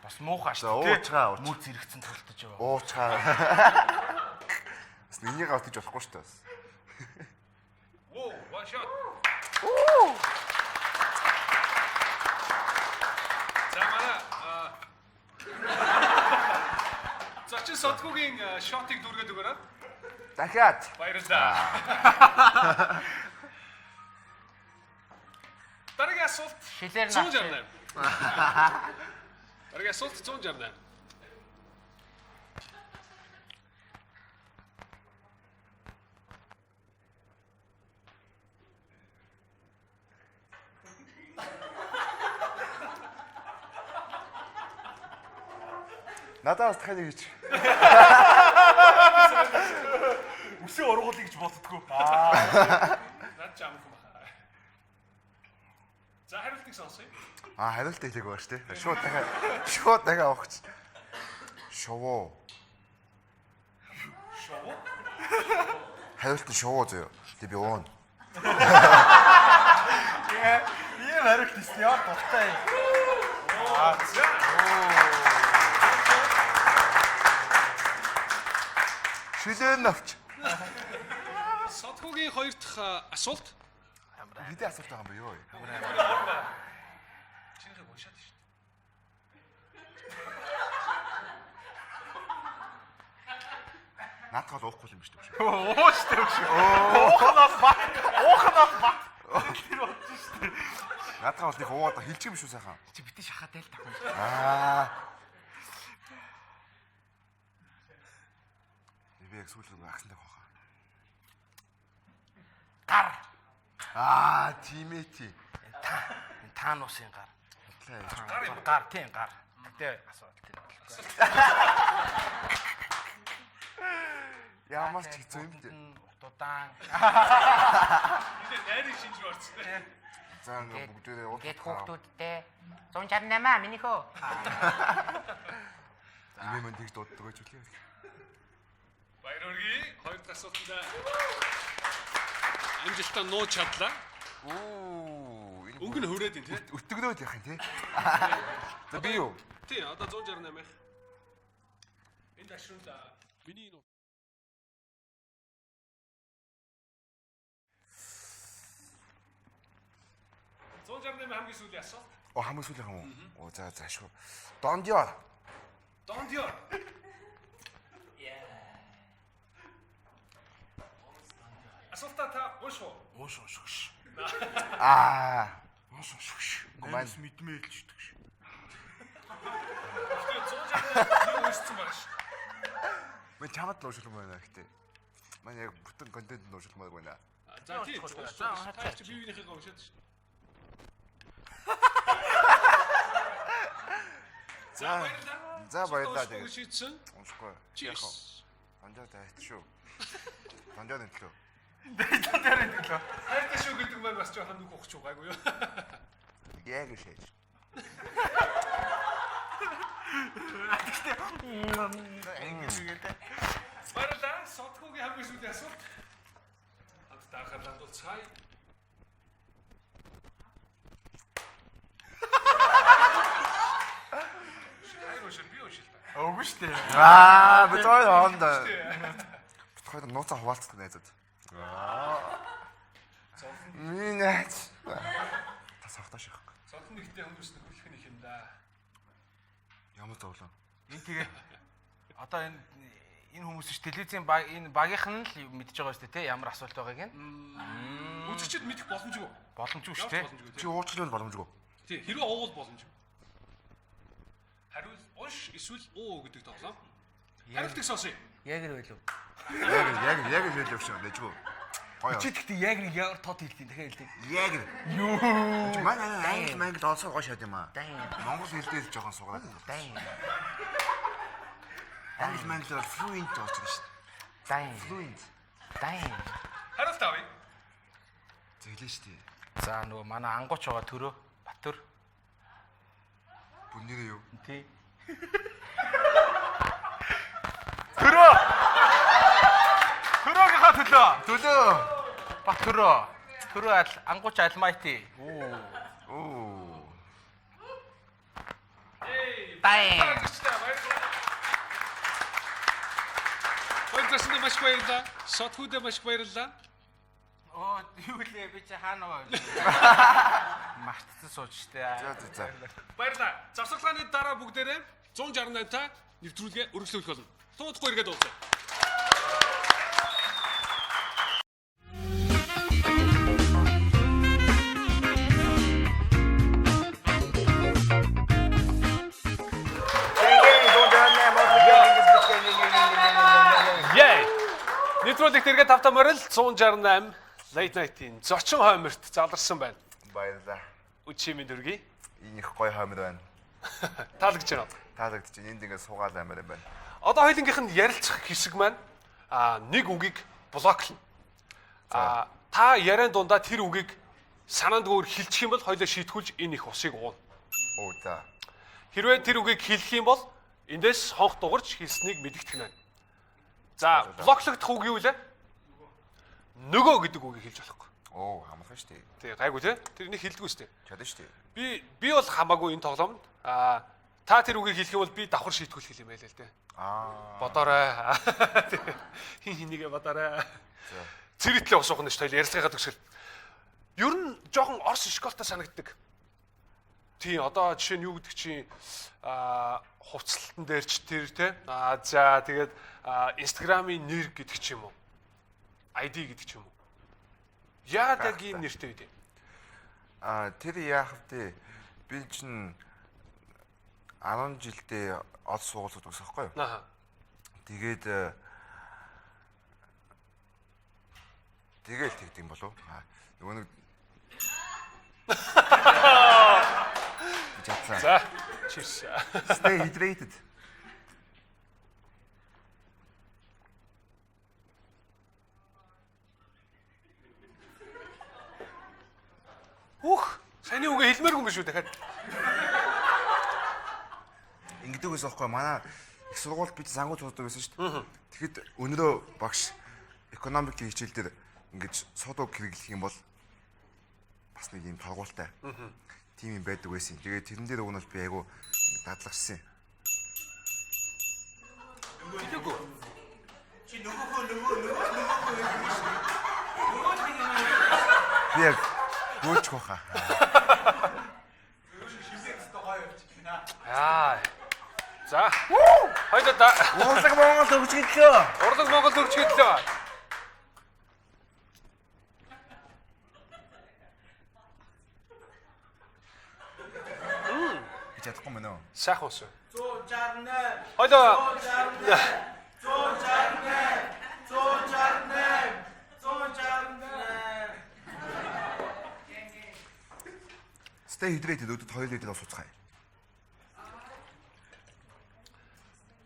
[SPEAKER 1] Бас муухай
[SPEAKER 3] За
[SPEAKER 1] шүү дээ.
[SPEAKER 3] уучгаа ууч.
[SPEAKER 1] Мүр зэрэгцэн тултаж яваа.
[SPEAKER 3] Уучгаа. Бас энийг авах гэж болохгүй шүү дээ бас.
[SPEAKER 2] Whoa, one shot. За манай Зочин содгуугийн шотыг дүүргээд өгөөрэй.
[SPEAKER 3] Дахиад.
[SPEAKER 2] Баярлалаа. Дараагийн асуулт
[SPEAKER 1] Шилээр
[SPEAKER 2] 168. Дараагийн асуулт 168.
[SPEAKER 3] Надад бас дахиад нэг хийж.
[SPEAKER 1] Үсээ ургуулъя гэж боддгоо.
[SPEAKER 2] Над ч амархан баха. За хариултыг сонсъё.
[SPEAKER 3] А хариулт хэлээг байна шүү дээ. Шууд дахиад авах чи. Шувуу.
[SPEAKER 2] Шувуу.
[SPEAKER 3] Хариулт нь шувуу зөө. Тэг би уун.
[SPEAKER 4] Ийм хариулт хийсэн яа дуртай юм.
[SPEAKER 3] Шүлэн навч.
[SPEAKER 2] Содхогийн хоёр дахь асуулт.
[SPEAKER 3] Хэдэн асуулт байгаа юм бэ юу?
[SPEAKER 2] Чинийхийг уншаад шүү дээ.
[SPEAKER 3] Наадах бол уухгүй юм биш үү?
[SPEAKER 4] Уу штэ юм шиг. Уух нь бол бат. Уух нь бол бат. Тэр бодож штэ.
[SPEAKER 3] Наадах бол нэг уугаад хилчих юм шүү сайхан.
[SPEAKER 1] Чи битээ шахаад айл тах.
[SPEAKER 3] Аа. Би яг сүүл рүү агсан тавих хаа.
[SPEAKER 1] Гар.
[SPEAKER 3] Аа, тийм ээ тий.
[SPEAKER 1] Та энэ таануусын гар.
[SPEAKER 3] Гар
[SPEAKER 1] Гар тийм гар. Гэтэ асуудал тийм болохгүй.
[SPEAKER 3] Ямар ч хэцүү юм бэ?
[SPEAKER 1] Утудаан.
[SPEAKER 2] Нилээ найрын шинж рүү орсон те.
[SPEAKER 3] За ингээ бүгдээрээ уух.
[SPEAKER 5] Ингээд хүүхдүүдтэй 168 минийхөө.
[SPEAKER 3] Имээ мөн тэгж дууддаг байж үлээ.
[SPEAKER 2] Баяр хүргэе. Хоёр дахь асуултанд амжилтаа нууж чадлаа.
[SPEAKER 3] Оо, энэ
[SPEAKER 2] Өнгө нь хөрөөд ин тий.
[SPEAKER 3] өтгөнөөд явах юм тий. За би юу?
[SPEAKER 2] Тий, одоо 168 их. Энд ашрунд миний энэ 168 хамгийн сүүлийн асуулт.
[SPEAKER 3] Оо, хамгийн сүүлийн юм уу? Оо, за за шүү. Дондиор.
[SPEAKER 2] Дондиор. Асуултаа та унших уу?
[SPEAKER 1] Уунш уншигш.
[SPEAKER 3] Аа.
[SPEAKER 1] Уунш уншигш.
[SPEAKER 3] Гуман.
[SPEAKER 1] Наймс мэдмээ л шүтгш.
[SPEAKER 2] Тэгээ 168 юу уншсан байгаа ш.
[SPEAKER 3] Мэн чамд л уушилмаар байна гэхдээ. Манай яг бүтэн контент нь уушилмаар байна.
[SPEAKER 2] За тий. Та чи бие биенийхээ уншаад ш. За баярлалаа.
[SPEAKER 3] За баярлалаа
[SPEAKER 2] Тэгээд
[SPEAKER 3] тэгээд.
[SPEAKER 2] шийдсэн.
[SPEAKER 3] Уншихгүй.
[SPEAKER 2] Чи
[SPEAKER 3] Яг Дондиор тайт шүү. Дондиор энэ төлөө.
[SPEAKER 4] Дээр энэ төлөө.
[SPEAKER 2] Хайртай шүү гэдэг маань бас жоохон нүх ухаж байгаагүй юу?
[SPEAKER 3] Яг шээж.
[SPEAKER 2] Баярлалаа. Содхогийн хамгийн сүүлийн асуулт. Хамтдаа анхаарлаа хандуулцгаая. Хайр уншил би уншил та.
[SPEAKER 4] Үгүй штэ.
[SPEAKER 3] Аа, би той хонд. Бит хоёр нууцаа хуваалцдаг найзууд. Аа. Миний найз. Та савтаа ших.
[SPEAKER 2] Зовлон нэгтээ хүмүүс нөхөрлөх нь их юм да.
[SPEAKER 3] Ямар зовлон.
[SPEAKER 1] Энэ тэгээ одоо энэ энэ хүмүүс ч телевизийн баг энэ багийнх нь л мэдж байгаа шүү дээ те ямар асуулт байгааг нь.
[SPEAKER 2] Үзэгчд мэдэх боломжгүй.
[SPEAKER 1] Боломжгүй шүү
[SPEAKER 2] Ямар ч
[SPEAKER 1] те.
[SPEAKER 2] боломжгүй
[SPEAKER 3] Чи уучлах боломжгүй.
[SPEAKER 2] тий. Хэрвээ уувал боломжгүй. Хариул унш эсвэл уу гэдэг тоглоом. Хариултыг сонсъё.
[SPEAKER 1] Ягэр байлуу.
[SPEAKER 3] Яг яг яг хэлээ шүү. Дэжгүй. Гоё.
[SPEAKER 1] Чи тэгтээ ягэр ямар тод хэлдэг дахиад хэлдэг.
[SPEAKER 3] Яг. Юу. Манай англи мангли олсоор гоё шат юм аа. Монгол хэл дээр л жоохон сугараад. Англи мангли бол fluent болж байгаа шүү дээ. Fluent.
[SPEAKER 2] Хариулт авъя.
[SPEAKER 3] Зэглээ шүү дээ.
[SPEAKER 1] За нөгөө манай ангууч байгаа төрөө Батөр.
[SPEAKER 3] Бүр нэрээ юу?
[SPEAKER 1] Тий. Төрөө. Төрөөгийнхаа төлөө.
[SPEAKER 3] Төлөө.
[SPEAKER 1] Батөрөө. Төрөө аль ангууч алмайти. Оо.
[SPEAKER 3] Оо.
[SPEAKER 5] Бай.
[SPEAKER 2] Баярлалаа. Баярлалаа маш баярлалаа. Сотхүүдээ маш баярлалаа.
[SPEAKER 1] Оо юу лээ би чи хаана байгаа вэ? Мартцсан сууж штэ.
[SPEAKER 3] За за за.
[SPEAKER 2] Баярлалаа. Завсарлагын дараа бүгдээрээ 168 та нэвтрүүлгээ өргөжлүүлэх болно. Туудахгүй эргээд уулзъя. Yay! Нэвтрүүлэгт эргээд тавтаа морил 168 Late Night-ийн зочин хойморт заларсан байна.
[SPEAKER 3] Баярлалаа.
[SPEAKER 2] Үчи минь дүргий.
[SPEAKER 3] Энэ их гоё хоймор байна.
[SPEAKER 2] Таалагдж байна уу?
[SPEAKER 3] Таалагдчих. Энд ингээд суугаал амар юм байна.
[SPEAKER 2] Одоо хоёулынгийнх нь ярилцах хэсэг маань нэг үгийг блоклно. Та яриан дундаа тэр үгийг санаандгүйгээр хэлчих юм бол хоёулаа шийтгүүлж энэ их усыг ууна.
[SPEAKER 3] Оо за.
[SPEAKER 2] Хэрвээ тэр үгийг хэлэх юм бол Эндээс хонх дугарч хэлснийг мэдэгдэх нь байна. За, блоклогдох үг юу лээ? Нөгөө гэдэг үгийг хэлж болохгүй.
[SPEAKER 3] Оо, хамархан шүү дээ.
[SPEAKER 2] Тий, гайгүй тий. Тэр нэг хэлдэггүй шүү дээ.
[SPEAKER 3] Чадна шүү дээ.
[SPEAKER 2] Би бол хамаагүй энэ тоглоомд. Аа, та тэр үгийг хэлэх юм бол би давхар шийтгүүлэх юм байлаа л дээ.
[SPEAKER 3] Аа.
[SPEAKER 2] Бодоорой. Хин хинийгээ бодоорой. Цэритлээ ус уух нь шүү дээ. Ярилцлагын төгсгөл. Ер нь жоохон Орос школтой санагддаг. Тийм, одоо жишээ нь юу гэдэг чинь хувцлалтан дээр ч тэр те. Аа за тэгээд Instagram-ийн нэр гэдэг ч юм уу. ID гэдэг ч юм уу. Яагаад яг ийм нэртэй вэ?
[SPEAKER 3] Аа, тэр яах вэ? Би чинь 10 жилдээ од сургууль төгсөх байхгүй юу?
[SPEAKER 2] Аа.
[SPEAKER 3] Тэгээд тэгэл тэгдэм юм болов. Аа, нөгөө нэг чадсан.
[SPEAKER 2] За, cheers.
[SPEAKER 3] Stay hydrated.
[SPEAKER 2] Үх, саяны үгээ хэлмээргүй юм шүү дахиад.
[SPEAKER 3] Ингэдэг байсан байхгүй манай их сургуульд би сангууд сурдаг байсан шүү дээ. Тэгэхэд өнөрөө багш экономикийн хичээл дээр ингэж содог хэрэглэх юм бол бас нэг юм торгуултай. Тийм юм байдаг байсан. Тэгээд тэрэн дээр уг нь бол би айгу дадлагчсан.
[SPEAKER 2] Хэлээгүй.
[SPEAKER 4] Чи нөгөөхөө нөгөө нөгөө нөгөөхөө хэлсэн шүү. Нөгөө нэг юм.
[SPEAKER 3] Би яг гүйчих байхаа.
[SPEAKER 2] Аа. За. Хоёул да.
[SPEAKER 3] Урлаг Монгол хөгжиглөө.
[SPEAKER 2] Урлаг Монгол хөгжиглөө.
[SPEAKER 3] Би чадахгүй мөн үү?
[SPEAKER 2] Сайхан ус.
[SPEAKER 1] 168.
[SPEAKER 2] Хоёул
[SPEAKER 1] 168. 168. 168. 168.
[SPEAKER 3] Stay hydrated өдөрт 2 литр ус уцгаая.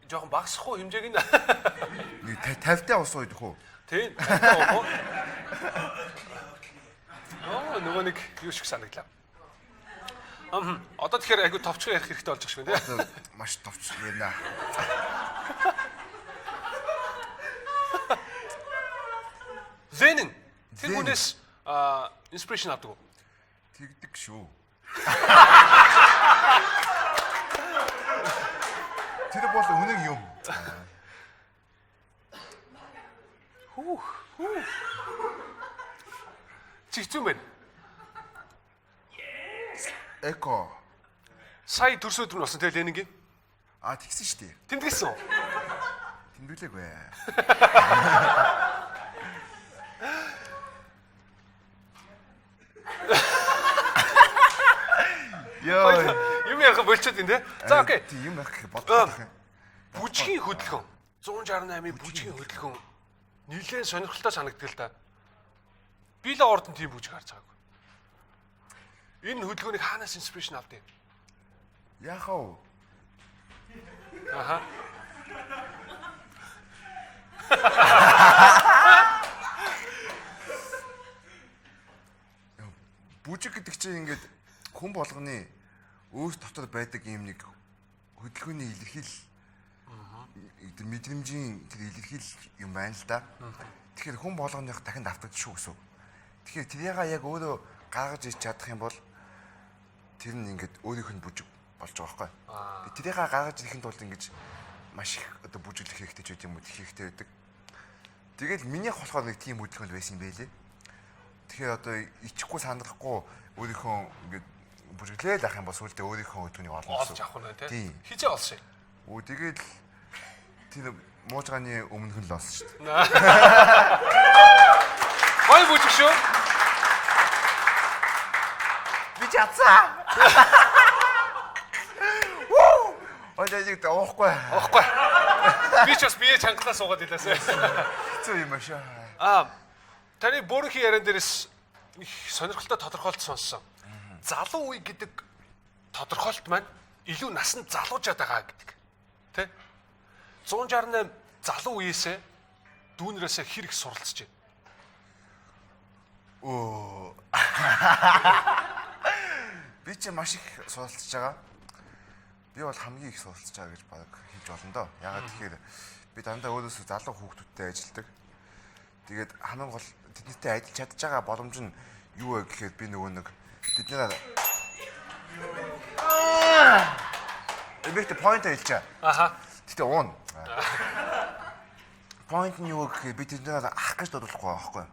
[SPEAKER 2] жоохон багасах уу хэмжээг нь.
[SPEAKER 3] Нэг 50-тай ус уух үү?
[SPEAKER 2] Тийм. 50-тай уу? Оо нөгөө нэг юу шиг санагдлаа. Одоо тэгэхээр айгу товчхон ярих хэрэгтэй болж байгаа шүү дээ.
[SPEAKER 3] Маш товч ярина.
[SPEAKER 2] Ленин тэр хүнээс инспирэшн авдаг уу?
[SPEAKER 3] Тэгдэг шүү. Тэр бол үнэн юм.
[SPEAKER 2] Хүүх. Хүүх. Чи хэцүү мэн.
[SPEAKER 3] Эко.
[SPEAKER 2] Сая төрсөн өдөр нь болсон те Ленингийн.
[SPEAKER 3] А тэгсэн шүү дээ.
[SPEAKER 2] Тэмдэглэсэн үү?
[SPEAKER 3] Тэмдэглээгүй. Йоо.
[SPEAKER 2] Юм ярих болчиход байна те. За окей.
[SPEAKER 3] Тийм юм ярих гэх бодлоо.
[SPEAKER 2] Бүжгийн хөдөлгөөн. 168-ийн бүжгийн хөдөлгөөн нэлээд сонирхолтой санагддаг л да. Би л ордон тийм бүжиг харж байгаагүй. Энэ хөдөлгөөнийг хаанаас инспирэшн авд юм?
[SPEAKER 3] Яхав.
[SPEAKER 2] Аха.
[SPEAKER 3] Бүжиг гэдэг чинь ингээд хүн болгоны өөр дотор байдаг юм нэг хөдөлгөөний илэрхийл мэдрэмжийн тэр илэрхийл юм байна л да. Тэгэхээр хүн болгоных дахин давтагдчих шүү гэсэн. Тэгэхээр тэрийг яг өөрөө гаргаж ич чадах юм бол тэр нь ингээд өөрийнх нь бүжиг болж байгаа байхгүй. Тэрийг гаргаж ирэхэд бол ингэж маш их одоо бүжиглэх хэрэгтэй ч юм уу хэрэгтэй байдаг. Тэгэл минийх болохоор нэг тийм хөдөлгөөн байсан юм байлээ. Тэгэхээр одоо ичихгүй сандрахгүй өөрийнхөө ингээд бүжиглээл ах юм бол сүүлдээ өөрийнхөө хөдөлгөөнийг олно
[SPEAKER 2] гэсэн. Олж авах нь тий. Хизээ олсон юм.
[SPEAKER 3] Өө тэгэл тэр муужгааны өмнөх нь л олсон шүү дээ.
[SPEAKER 2] Гой бүжиг шүү.
[SPEAKER 3] Би чадсан. Ой яг уухгүй.
[SPEAKER 2] Уухгүй. Би ч бас бие чангалаа суугаад илээсэ.
[SPEAKER 3] Хэцүү юм аашаа.
[SPEAKER 2] Аа таны бөөрөнхийн яриан дээрээс их сонирхолтой тодорхойлт сонссон. Залуу үе гэдэг тодорхойлт маань илүү насанд залуужаад байгаа гэдэг. Тэ? 168 залуу үеэсээ дүүнрээсээ хэр их суралцж байна.
[SPEAKER 3] Өө. Би чи маш их суралцж байгаа. Би бол хамгийн их суралцж байгаа гэж баг хэлж болно доо. Ягаад тэгэхээр би дандаа өөрөөсөө залуу хүүхдүүдтэй ажилладаг. Тэгээд хамгийн гол тэднэртэй ажиллаж чадж байгаа боломж нь юу вэ гэхээр би нөгөө нэг тэднэр Эмэгтэй point хэлчихэ.
[SPEAKER 2] Аха.
[SPEAKER 3] Гэтэ уун. Point нь юу гэхээр би тэднэр ах гэж дуудахгүй байгаа байхгүй.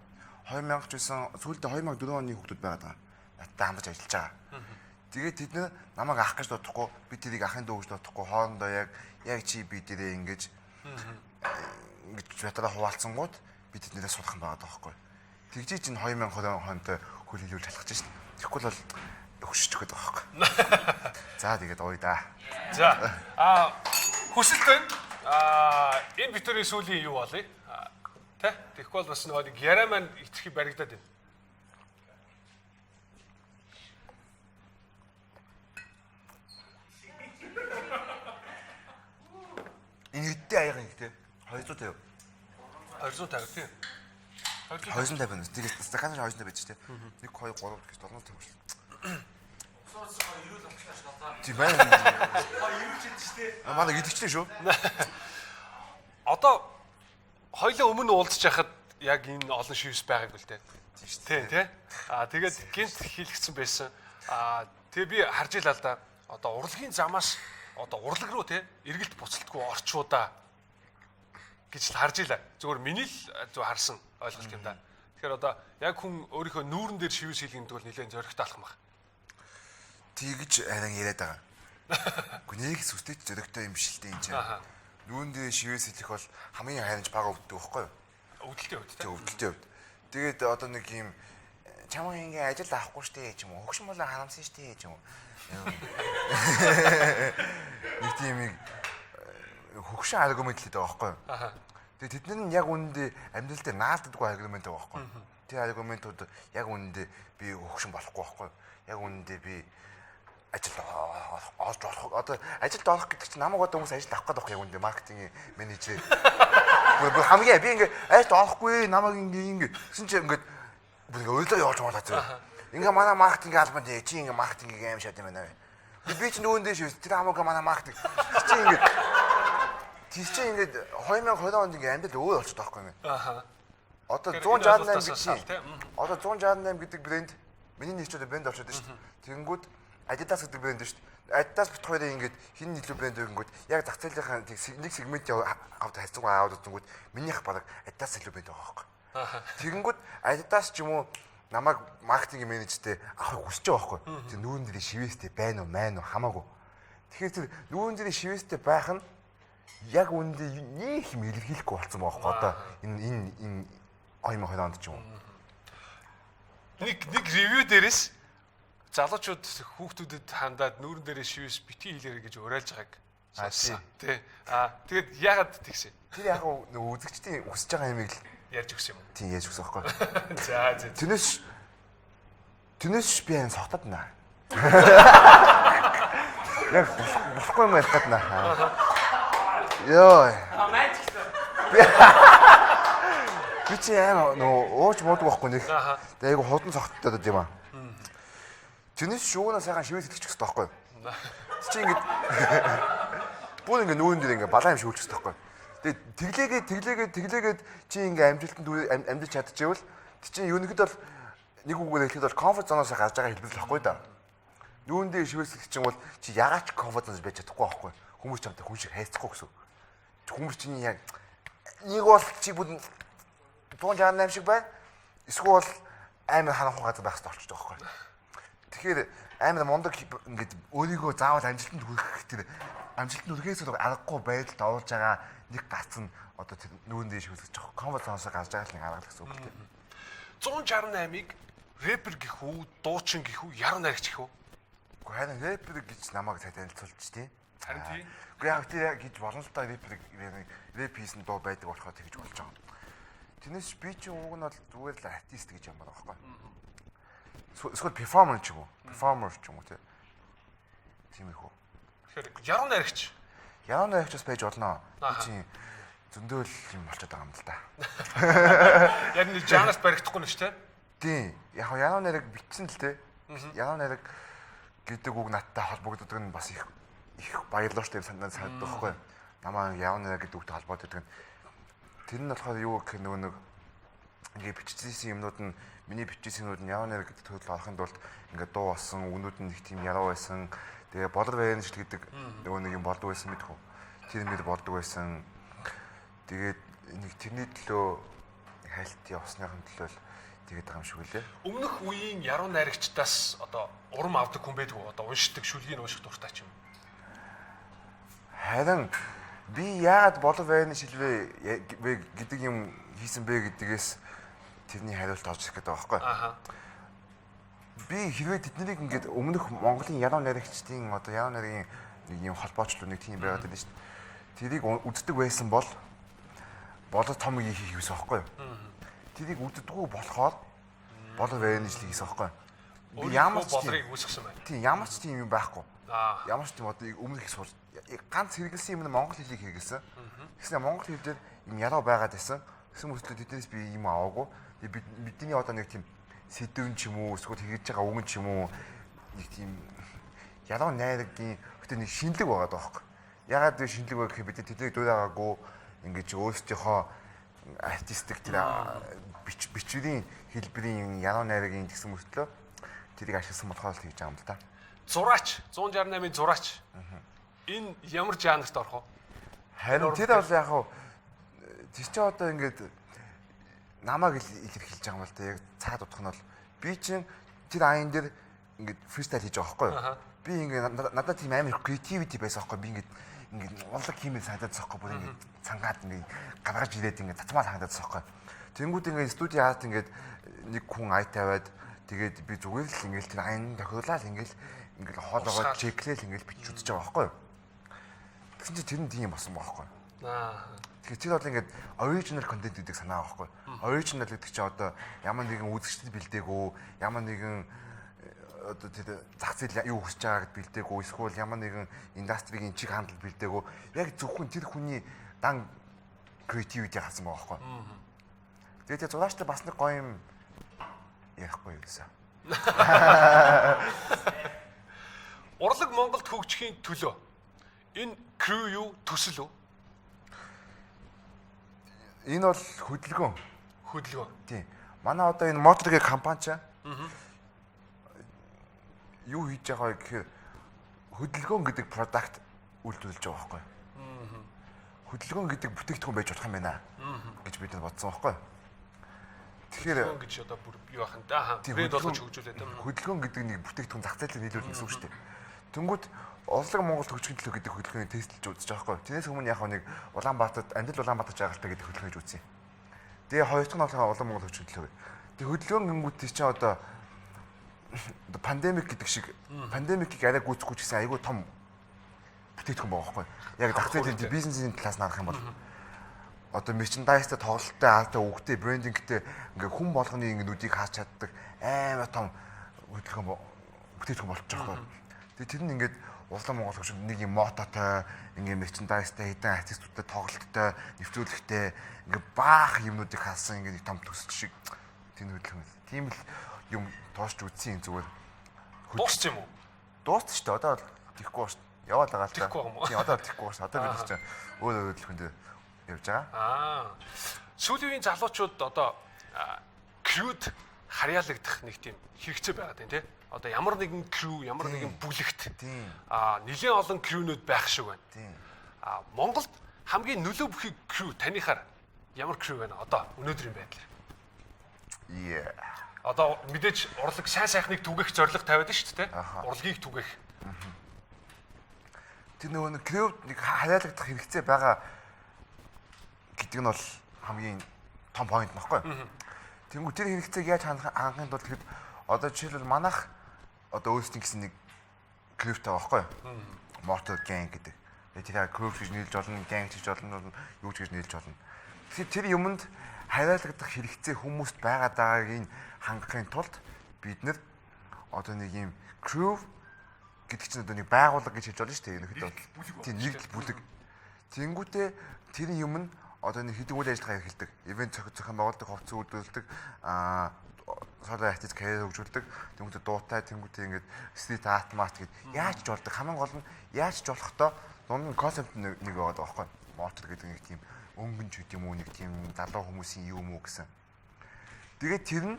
[SPEAKER 3] 2000 ч байсан сүүлдээ 2004 оны хүүхдүүд байгаад байгаа. Надтай хамтарч ажиллаж байгаа. Тэгээд тэд нар намайг ах гэж дуудахгүй, би тэрийг ахын дүү гэж дуудахгүй, хоорондоо яг чи би дээрээ ингэж ингэж батараа хуваалцсангууд би тэднэрээ сурах юм байгаа байхгүй. Тэгжээ чинь 2020 хонтой хөл хилүүлж алхаж шин. Тэгэхгүй бол хөшиж өгöd байгаа байхгүй. За тэгээд ой да.
[SPEAKER 2] За. Хүсэлт байна. Энэ битүүрийн сүүлийн юу болъё? Тэ? Тэгэхгүй бол бас нөгөө нэг яриа маань хитрхи баригдаад байна.
[SPEAKER 3] Энэ хэдтэй аяга юм те? 250.
[SPEAKER 2] 250 тийм.
[SPEAKER 3] 250 байна. Тэгээд стакан 250 байж те. 1 2 3 гэж 750 шүү. Тийм байна.
[SPEAKER 4] Эрүүл шидэж штэ.
[SPEAKER 3] Манай идэгчтэй шүү.
[SPEAKER 2] Одоо хоёлаа өмнө уулзч яхад яг энэ олон шивс байгаагүй л дээ.
[SPEAKER 3] Тийм шүү.
[SPEAKER 2] Тий, тий. Тэгээд гинт хийлгцэн байсан. Тэгээ би харж илаа л да. Одоо урлагийн замаас одоо урлаг руу тий эргэлт буцалтгүй орчуудаа гэж л харж илаа. Зүгээр миний л зөв харсан ойлголт юм да. Тэгэхээр одоо яг хүн өөрийнхөө нүүрэн дээр шивс хийлгэн гэдэг бол нэлээд зоригтой алхам баг.
[SPEAKER 3] Тэгж харин яриад байгаа. Гэхдээ нэг сүстэй ч зоригтой юм биш л дээ энэ чинь. Нүүн дээр шивээс хэлэх бол хамгийн хайрч бага өвддөг байхгүй юу?
[SPEAKER 2] Өвдөлтийн хувьд
[SPEAKER 3] тий. Өвдөлтийн хувьд. Тэгээд одоо нэг юм чамаа ингээ ажил авахгүй штэ ч юм уу. Хөгшин болон харамсан штэ ч юм уу. Нэг тийм нэг хөгшин аргумент л гэдэг байгаа байхгүй юу? Тэгээд тэд нар нь яг үүндээ амьдрал дээр наалддаггүй аргумент байгаа байхгүй юу? Тэр аргументууд яг үүндээ би хөгшин болохгүй байхгүй юу? Яг үүндээ би ажилд орж болох одоо ажилд орох гэдэг чинь намайг одоо хүмүүс ажилд авах гэдэг яг үүндээ маркетингийн менежер. Бүр хамгийн би ингээ ажилд орохгүй намайг ингээ гэсэн чинь ингээ бүр ингээ өглөө явуулж болоо зөө. Ингээ манай маркетингийн албанд чи ингээ маркетингийг аим шат юм байна. Би чи нүүн дэш тэр хамаагүй манай маркетинг чи ингээ тий чи ингээ 2020 онд ингээ амьдрал өөр болчиход байгаа байхгүй юм.
[SPEAKER 2] Аха.
[SPEAKER 3] Одоо 168 гэдэг одоо 168 гэдэг брэнд миний нэр чинь брэнд болчиход шүү дээ. Тэгэнгүүт Adidas гэдэг брэнд шүү дээ. Adidas бит хоёрын ингээд хин илүү брэнд өгөнгүүт яг зах зээлийнхаа нэг сегментийн авд хайцгүй аваад үзэнгүүт минийх баг Adidas илүү брэнд байгаа байхгүй. Тэгэнгүүт Adidas ч юм уу намайг маркетинг менежертэй авахыг хүсэж байгаа байхгүй. Тэр нүүрэн дээр шивээстэй байна уу, майн уу хамаагүй. Тэгэхээр тэр нүүрэн дээр шивээстэй байх нь яг үүндээ нэг юм илэрхийлэхгүй болсон байгаа байхгүй. Одоо энэ энэ 2020 онд ч юм уу.
[SPEAKER 2] Нэг ревю дээрээс залуучууд хүүхдүүдэд хандаад нүүрэн дээрээ шивээс битгий хийлээрэй гэж уриалж байгааг сонссон. Тий. Тэгээд яагаад тэгсэн?
[SPEAKER 3] Тэр яг нөгөө үзэгчдийн хүсэж байгаа юмыг л
[SPEAKER 2] ярьж өгсөн юм уу?
[SPEAKER 3] Тийм ярьж өгсөн байхгүй.
[SPEAKER 2] За за.
[SPEAKER 3] Тэрнээс би айн согтоод наа. Яг болохгүй юм ярих гээд наа. Йоо.
[SPEAKER 1] Мань ч гэсэн.
[SPEAKER 3] Би чи аим нөгөө ууж муудаг байхгүй нэг. Тэгээ айгу хурдан согтоод байд юм аа. Тэрнээс шуугнаа сайхан шивээс хэлчих хэрэгтэй байхгүй юу? Чи ингэж бүр ингэ нүүрэн дээр ингэ балаа юм шүүлчих хэрэгтэй байхгүй юу? Тэгээ тэглээгээд чи ингэ амжилтанд амьдарч чадчихвэл чи ерөнхийдөө бол нэг үгээр хэлэхэд бол комфорт зоноос гарч байгаа хэлбэр л байхгүй да. Нүүрэн дээр шивээс хэлчих юм бол чи ягаад ч комфорт зоноос байж чадахгүй байхгүй юу? Хүмүүс чамтай хүн шиг хайцахгүй гэсэн. Хүмүүс чиний яг нэг бол чи бүр 168 шиг байна. Эсвэл амар харанхуй газар байх хэрэгтэй болчихдог байхгүй юу? Тэгэхээр амар мундаг ингээд өөрийгөө заавал амжилтанд хүрэх тэр амжилтанд хүрэхээс аргагүй байдалд оруулж байгаа нэг гац нь одоо тэр нүүрэн дээр шивээс жоох комфорт зоноос гарч байгаа л нэг арга л гэсэн үг л тийм.
[SPEAKER 2] 168-ыг рэпер гэх үү, дуучин гэх үү, яруу найрагч гэх үү?
[SPEAKER 3] Үгүй харин рэпер гэж намайг цай танилцуулж тийм.
[SPEAKER 2] Харин тийм.
[SPEAKER 3] Үгүй яг тэр яг гэж болно л доо рэпер рэп хийсэн дуу байдаг болохоор тэгж болж байгаа. Тэрнээс би чи уг нь бол зүгээр л артист гэж юм байна байхгүй. Эсвэл перформер ч юм уу? Перформер ч юм уу тий. Тийм их үү.
[SPEAKER 2] Тэгэхээр яруу найрагч.
[SPEAKER 3] Яруу найрагч бас байж болно. Би чи зөндөөл юм болчиход байгаа юм л да.
[SPEAKER 2] Яг нэг жанрт баригдахгүй нь шүү дээ.
[SPEAKER 3] Тийм. Яг яруу найраг битсэн л тий. Яруу найраг гэдэг үг надтай холбогддог нь бас их их баярлалаа шүү дээ санаа санагддаг байхгүй. Намаа яв нэрэ гэдэг үгтэй холбоотой гэдэг нь тэр нь болохоор юу гэх нөгөө нэг ингээ биччихсэн юмнууд нь миний биччихсэн юмнууд нь яв нэрэ гэдэг төрөл орохын тулд ингээ дуу болсон, үгнүүд нь их тийм яруу байсан. Тэгээ болор байрна шүү гэдэг нөгөө нэг юм болдог байсан мэдхүү. Тэр мэр болдог байсан. Тэгээд нэг тэрний төлөө хайлт явсныхын төлөө л тэгээд байгаа юм шиг үлээ.
[SPEAKER 2] Өмнөх үеийн яруу найрагчдаас одоо урам авдаг хүн байдгүй одоо уншдаг, шүлгийг унших дуртай ч юм.
[SPEAKER 3] Харин би яагаад болов байрны шилвэ гэдэг юм хийсэн бэ гэдгээс тэрний хариулт олж ирэх гэдэг байгаа байхгүй.
[SPEAKER 2] Аха.
[SPEAKER 3] Би хэрвээ тэднийг ингээд өмнөх Монголын яруу найрагчдын одоо яруу найргийн нэг юм холбоочлуу нэг тийм байгаад байдаг шүү дээ. Тэрийг үздэг байсан бол болоо том юм хийх юмсан байхгүй юу? Тэрийг үздэггүй болохоор болов байрны шилэг хийсэн байхгүй юу? Би ямар ч
[SPEAKER 2] болрыг үүсгэсэн байна.
[SPEAKER 3] Тийм ямар ч тийм юм байхгүй.
[SPEAKER 2] Аа.
[SPEAKER 3] Ямар ч тийм одоо өмнөх их сурч ганц хэрэгэлсэн юм нь монгол хэлийг хэрэгэлсэн. Тэгсэн монгол хэл дээр юм яруу байгаад байсан. Тэгсэн мөртлөө тэднээс би юм аваагүй. Тэгээ бидний одоо нэг тийм сэдвэн ч юм уу эсвэл хэрэгж байгаа үгэн ч юм уу нэг тийм яруу найргийн гэтээ нэг шинэлэг байгаа даахгүй. Ягаад вэ шинэлэг вэ гэхээр бид тэднийг дуурайгаагүй ингэж өөрсдийнхөө артистик тэр бичвэрийн хэлбэрийн яруу найргийн тэгсэн мөртлөө тэрийг ашигласан болохоор л тэгж байгаа юм л та.
[SPEAKER 2] Зураач 168-ийн зураач. Энэ ямар жанрт орох вэ?
[SPEAKER 3] Харин тэр бол яг хав тэр чинь одоо ингээд намайг илэрхийлж байгаа юм л та. Яг цаад утга нь бол би чинь тэр аян дээр ингээд фристайл хийж байгаа байхгүй юу? Би ингээд надад тийм амар креативити байсан байхгүй би ингээд урлаг хиймээр санагдаад байгаа байхгүй бүр ингээд цангаад ингээд гаргаж ирээд ингээд татмаа санагдаад байгаа байхгүй. Тэнгүүд ингээд студи арт ингээд нэг хүн ай тавиад тэгээд би зүгээр л ингээд тэр аян тохиолаад ингээд хоолоогоо чеклээл ингээд бичиж үзэж байгаа байхгүй юу? Тэгсэн чинь тэр нь тийм болсон байхгүй юу?
[SPEAKER 2] Аа.
[SPEAKER 3] Тэгэхээр тэр бол ингээд original content гэдэг санаа байхгүй юу? Original гэдэг чинь одоо ямар нэгэн үзэгчдэд бэлдээгүү, ямар нэгэн одоо тэр зах зээл юу хүсэж байгааг бэлдээгүү, эсвэл ямар нэгэн индастригийн чиг хандлал бэлдээгүү. Яг зөвхөн тэр хүний дан creativity гарсан байгаа байхгүй юу? Тэгээд тэр зураачтай бас нэг гоё юм ярихгүй юу гэсэн.
[SPEAKER 2] Урлаг Монголд хөгжихийн төлөө энэ crew юу төсөл үү?
[SPEAKER 3] Энэ бол хөдөлгөөн.
[SPEAKER 2] Хөдөлгөөн.
[SPEAKER 3] Тийм. Манай одоо энэ Motor гэх компани чинь юу хийж байгаа вэ гэхээр хөдөлгөөн гэдэг product үйлдвэрлэж байгаа байхгүй юу? Хөдөлгөөн гэдэг бүтээгдэхүүн байж болох юм байна гэж бид нар бодсон байхгүй юу? Тэгэхээр
[SPEAKER 2] хөдөлгөөн гэж одоо бүр юу ахын да брэнд болгож хөгжүүлээд юм.
[SPEAKER 3] Хөдөлгөөн гэдэг нэг бүтээгдэхүүн зах зээлээр нийлүүлнэ гэсэн үг шүү дээ. Тэнгүүд Урлаг Монголд хөгжихийн төлөө гэдэг хөдөлгөөнийг тестлж үзэж байгаа байхгүй юу? Тэрнээс өмнө яг нэг Улаанбаатарт Андил Улаанбаатар жаргалтай гэдэг хөдөлгөөн хийж үзсэн. Тэгээ хоёр дахь нь болохоор Улаан Монгол хөгжихийн төлөө. Тэгээ хөдөлгөөн гингүүд чинь одоо пандемик гэдэг шиг пандемикийг арай гүйцэхгүй ч гэсэн айгүй том бүтээгдэхүүн байгаа байхгүй юу? Яг зах зээлийн бизнесийн талаас нь харах юм бол одоо мерчендайзтай, тоглолттой, аатай, үгтэй, брендингтэй ингээ хүн болгоны ингээ нүдийг хаач чаддаг амар том хөдөлгөөн бүтээгдэхүүн болчих жоох. Тэгээ тэр нь ингээд Улаан Монгол хөгжим нэг юм мототой, ингээ мерчендайзтай, хэдэн артистуудтай тоглолттой, нэвтрүүлэгтэй ингээ баах юмнуудыг хаасан ингээ нэг том төсөл шиг тийм хөдөлгөөн. Тийм л юм туушч үзсэн зүгээр.
[SPEAKER 2] Дууссан юм уу?
[SPEAKER 3] Дууссан шүү дээ. Одоо бол тэхгүй ба шүү дээ. Яваад байгаа л та.
[SPEAKER 2] Тэхгүй байгаа юм уу?
[SPEAKER 3] Тийм одоо тэхгүй ба шүү. Одоо бид чинь өөр өөр хөдөлгөөн дээр явж байгаа.
[SPEAKER 2] Аа. Сүүлийн үеийн залуучууд одоо crew-д харьяалагдах нэг тийм хэрэгцээ байгаад байна тий. Одоо ямар нэгэн crew, ямар нэгэн бүлэгт аа нэлээд олон crew-нүүд байх шиг байна.
[SPEAKER 3] Тийм.
[SPEAKER 2] Аа Монголд хамгийн нөлөө бүхий crew таныхаар ямар crew байна одоо өнөөдрийн байдлаар?
[SPEAKER 3] Yeah.
[SPEAKER 2] Одоо мэдээж урлаг сайн сайхныг түгээх зорилго тавиад шүү дээ, тий. Урлагийг түгээх.
[SPEAKER 3] Тэр нөгөө нэг crew нэг харьяалагдах хэрэгцээ байгаа гэдэг нь бол хамгийн том point нөхгүй. Тэнгүү тэр хэрэгцээг яаж хангахын тулд тэгэхэд одоо жишээлбэл манайх одоо өөрсдийн гэсэн нэг crew-тэй байгаа байхгүй. Motor gang гэдэг. Тэр crew гэж нийлж болно, gang гэж болно, юу ч гэж нийлж болно. Тэгэхээр тэр юмд харьяалагдах хэрэгцээ хүмүүст байгаа дагааг энэ хангахын тулд бид нар одоо нэг юм crew гэдэг чинь одоо нэг байгууллага гэж хэлж болно шүү дээ. Ерөнхийдөө тийм нэгдэл бүлэг. Тэнгүүтээ тэр юм нь одоо нэг хэдэн үйл ажиллагаа эрхэлдэг. Ивент зохион байгуулдаг, хувцас үйлдвэрлэдэг, Solo artist career хөгжүүлдэг. Тэнгүүтээ дуутай, тэнгүүтээ ингээд street art mart гэд яаж ч болдог. Хамгийн гол нь яаж ч болохдоо дунд нь концепт нэг байгаа байхгүй. Мотор гэдэг нэг тийм өнгөн ч гэдэм үү, нэг тийм залуу хүмүүсийн юм уу гэсэн. Тэгээд тэр нь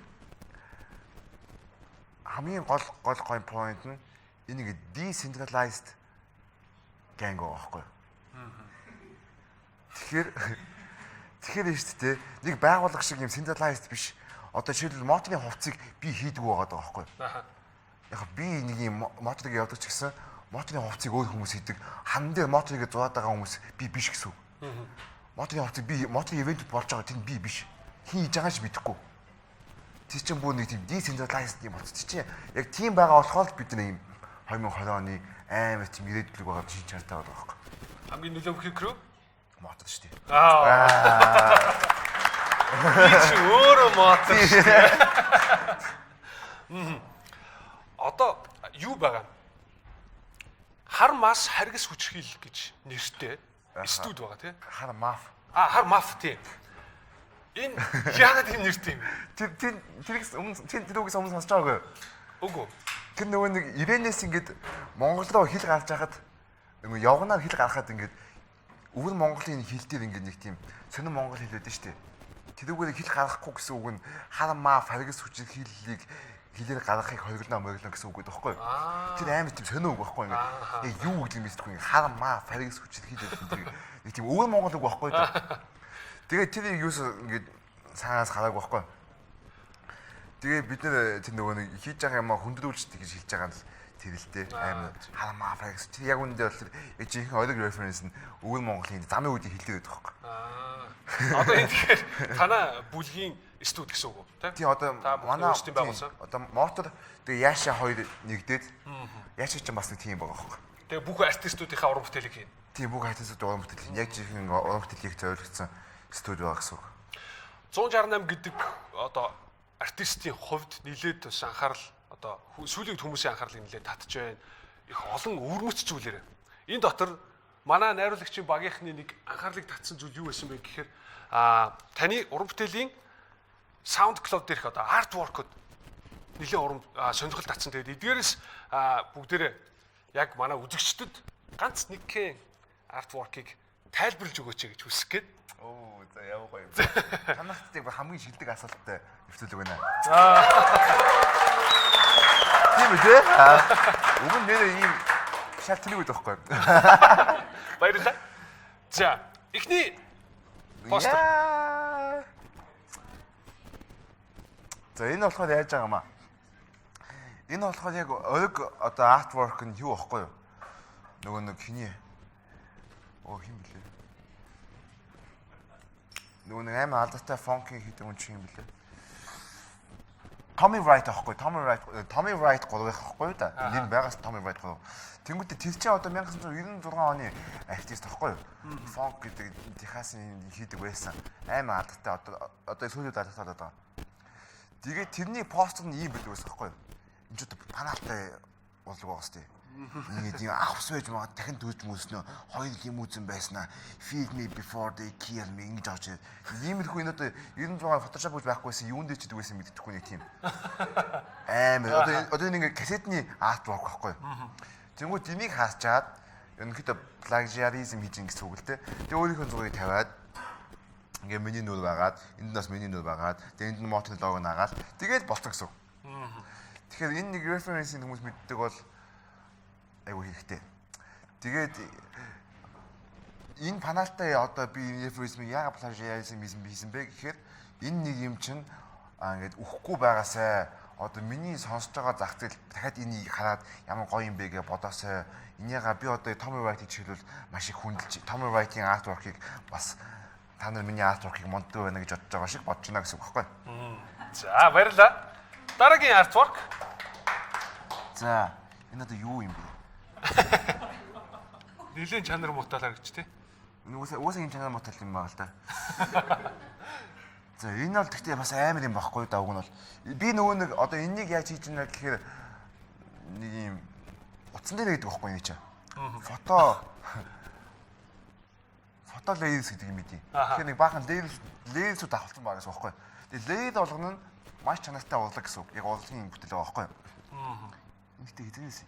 [SPEAKER 3] хамгийн гол гол гой point нь энэ нэг decentralized gang байгаа байхгүй. Тэгэхээр шүү дээ, нэг байгууллага шиг юм centralized биш. Одоо жишээлбэл моторын хувцсыг би хийдгүү байгаа байхгүй. Яг би нэг юм моторыг явдаг ч гэсэн моторын хувцсыг өөр хүмүүс хийдэг. Хан дээр моторыг зураад байгаа хүмүүс би биш гэсэн үг. Моторын хувцсыг би, моторын event болж байгаа, тэр нь би биш. Хин хийж байгаа ч мэдэхгүй. Тэр чинь бүр нэг тийм decentralized юм болчих. Тэр чинь яг тийм байгаа болохоор бид нэг юм 2020 оны амар тийм ирээдүлэг байгаа шинж чанартай байгаа байхгүй.
[SPEAKER 2] Хамгийн нөлөөлөх crew?
[SPEAKER 3] Мотор шүү дээ.
[SPEAKER 2] Аа. Би чи өөрөө мотор шүү дээ. Одоо юу байгаа? Хар мас харгас хүчрхийл гэж нэртэй студ байгаа, тий?
[SPEAKER 3] Хар маф.
[SPEAKER 2] А, хар маф, тий. Энэ яагаад ийм нэртэй юм бэ?
[SPEAKER 3] Тэр тэр тэрийг өмнө тэр тэр үгээс өмнө сонсож байгаагүй юу?
[SPEAKER 2] Үгүй.
[SPEAKER 3] Тэр нөгөө нэг Ирэнээс ингээд Монгол руу хэл гарч хахад, нөгөө явганаар хэл гаргахад ингээд өвөр Монголын хэл дээр ингээд нэг тийм сонин монгол хэл байдаг шүү дээ. Тэрүүгээр хэл гаргахгүй гэсэн үг нь хар маф харгас хүчирхийллийг хэлээр гаргахыг хориглоо мориглоо гэсэн үг гэдэг байхгүй юу? Тэр амар тийм сонин үг байхгүй юу? Ингээд яг юу гэдгийг мэддэхгүй, ингээд хар маф харгас хүчирхийлэл гэдэг нэг тийм өвөр монгол үг байхгүй юу? Тэгээд тэр юус ингээд цаанаас гараагүй байхгүй юу? Тэгээ бид нэр тэр нөгөө нэг хийж байгаа юмаа хүндрүүлж гэж хэлж байгаа нь л тэр л дээ. Амар хар маф харгас тэр яг үүндээ бол тэр яг жинхэнэ ориг reference нь өвөр монголын замын үеийн хэлээр байдаг байхгүй юу?
[SPEAKER 2] Аа. Одоо энэ тэгэхээр танаа бүлгийн студ гэсэн үг үү? Тэ?
[SPEAKER 3] Тийм, одоо
[SPEAKER 2] Та бүхэн
[SPEAKER 3] манай
[SPEAKER 2] өөрсдийн байгуулсан.
[SPEAKER 3] Одоо мотор тэгээ Яша хоёр нэгдээд, Яша ч бас нэг тийм байгаа байхгүй.
[SPEAKER 2] Тэгээ бүх артистуудынхаа уран бүтээлийг хийн.
[SPEAKER 3] Тийм, бүх артистууд уран бүтээл яг жинхэнэ уран бүтээлийг зориулсан студи байгаа гэсэн үг.
[SPEAKER 2] 168 гэдэг одоо артистийн хувьд нилээд бас анхаарал, одоо сүүлийн үед хүмүүсийн анхаарлыг нилээд татж байна. Их олон өвөрмөц зүйлээр. Энэ дотор манай найруулагчийн багийнхны нэг анхаарлыг татсан зүйл юу байсан бэ гэхээр таны уран бүтээлийн SoundCloud дээрх одоо artwork-од нэлээд урам сонирхол татсан. Тэгээд эдгээрээс бүгдээрээ яг манай үзэгчдэд ганц нэгхэн artwork-ыг тайлбарлаж өгөөч гэж хүсэх гээд.
[SPEAKER 3] Оо, за, яв гоё юм. Танахт яг хамгийн шилдэг асуулттай нэвтрүүлэг байна. Тийм үү, те? Өмнө нэрээ ийм шал тэнэг үед байхгүй.
[SPEAKER 2] Баярлалаа. За, эхний постэр.
[SPEAKER 3] Яа. За, энэ болохоор яаж байгаа юм аа? Энэ болохоор яг ориг одоо artwork нь юу байхгүй юу? Нөгөө нэг хиний. Оо, хин блэ? Нөгөө нэг амар алдартай funk хийдэг хүн чинь юм блэ? Tommy Wright аахгүй, Tommy Wright, Tommy Wright гурвых аахгүй юу да. Нэр нь байгаас Tommy Wright гурав. Тэнгүүтээ тэр чинь одоо 1996 оны артист аахгүй юу? Funk гэдэг Техасын хийдэг байсан. Амар алдартай, одоо сүүлийн үед алдартай болоод байгаа. Тэгээд тэрний постэр нь ийм байдаг байсан аахгүй юу? Энд ч одоо панаалтай урлаг байгаа сте. Ингээд юм авс байж магад дахин төрж мөснө хоёр лимузин байснаа "Feed me before they kill me" ингэж авч ирээд, иймэрхүү. Энэ одоо 96 Photoshop гэж байхгүйсэн, юун дээр ч гэдэг байсан мэдэхгүй, нэг тийм амар одоо энэ ингээд кассетны artwork байхгүй юу? Тэнгүүд энийг хаасчаад ерөнхийдөө plagiarism хийж ин гэсэн үг л дээ. Тэгээ өөрийнхөө зургийг тавиад, ингээ миний нүр байгаад, энд нь бас миний нүр байгаад, тэгээ энд нь моторны лого наагаад тэгээд болцсон гэсэн үг. Тэгэхээр энэ нэг reference-ийг хүмүүс мэддэг бол айгу хэрэгтэй. Тэгээд энэ паналтай одоо би reference-ийг яагаад plagiarism хийсэн бэ гэхээр энэ нэг юм чинь ингээд үхэхгүй байгаасай. Одоо миний сонсож байгаа зах зээл дахиад энийг хараад ямар гоё юм бэ гэж бодоосай. Энийга би одоо Tommy Wright-ийг жишээлбэл маш их хүндэлж, Tommy Wright-ийн artwork-ыг бас та нар миний artwork-ыг мунддаг байна гэж бодож байгаа шиг бодож байна гэсэн үг байхгүй.
[SPEAKER 2] За, баярлалаа. Дараагийн artwork.
[SPEAKER 3] За, энэ одоо юу юм бэ?
[SPEAKER 2] Нилээн чанар муутай харагч тий.
[SPEAKER 3] Угаасаа юм чанар муутай юм байгаа л да. За, энэ бол тэгтээ бас амар юм багхгүй да, уг нь бол. Би нөгөө нэг одоо энэнийг яаж хийж байна гэхээр нэг юм утсан дээр гэдэг байхгүй юу чинь. Photo layers гэдэг юм мэдий. Тэгэхээр нэг баахан layers-үүд авахлсан байгаа гэсэн байхгүй. Тэгээ layer болгоно нь Маш чанартай урлаг гэсэн үг. Яг урлагийн бүтээл байгаа байхгүй юу? Энэхтэй хэзээс.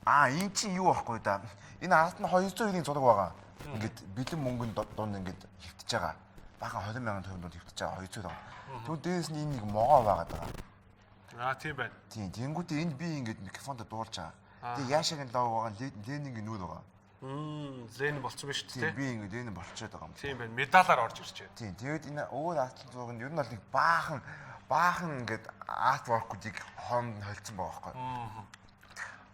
[SPEAKER 3] Аа, энэ чинь юу байхгүй да. Энэ ард нь 290-ийн зураг байгаа. Ингээд бэлэн мөнгөнд дунд ингээд хөвтөж байгаа. Бага 20 мянган төгрөг дунд хөвтөж байгаа 200 байгаа. Тэгвэл дээрээс нь энэ нэг могоо байгаад байгаа.
[SPEAKER 2] Аа, тийм байна.
[SPEAKER 3] Тийм, тэнгуүтээ энд би ингээд микрофонд дуулж байгаа. Тэгээ Яшагийн лого байгаа, Ленингийн нүүр байгаа.
[SPEAKER 2] Ленин болцсон байна шүү
[SPEAKER 3] Тийм,
[SPEAKER 2] дээ.
[SPEAKER 3] би ингээд Ленин болчиход байгаа юм.
[SPEAKER 2] Тийм байна. Медалаар орж ирж байна.
[SPEAKER 3] Тийм, тэгээд энэ өөр артлын зураг нь ер нь бол нэг баахан баахан ингээд арт воркуудыг хооронд нь холцсон байгаа байхгүй.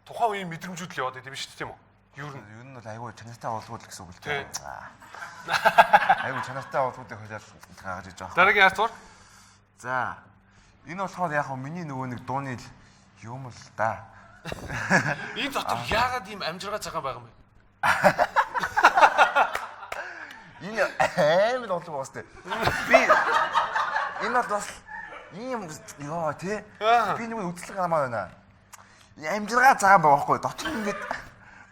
[SPEAKER 2] Тухайн үеийн мэдрэмжүүд л яваад байт юм шүү дээ, тийм үү? Ер нь
[SPEAKER 3] Ер нь бол айгүй чанартай урлагууд л гэсэн үг л
[SPEAKER 2] Тийм.
[SPEAKER 3] дээ. Айгүй чанартай урлагуудыг холиад гаргаж иж байгаа.
[SPEAKER 2] дараагийн артвор
[SPEAKER 3] За. Энэ болохоор яг хөө миний нөгөө нэг дууны л юм л да.
[SPEAKER 2] энэ дотор яагаад ийм амжиргаа цагаан байгаа юм бэ?
[SPEAKER 3] Энэ амар урлаг байгаа сте. Би энэ бол бас ийм ёо тий. Би нэг үзлэг гармаар байна. Амжиргаа цагаан байгаа байхгүй. Дотор нь ингээд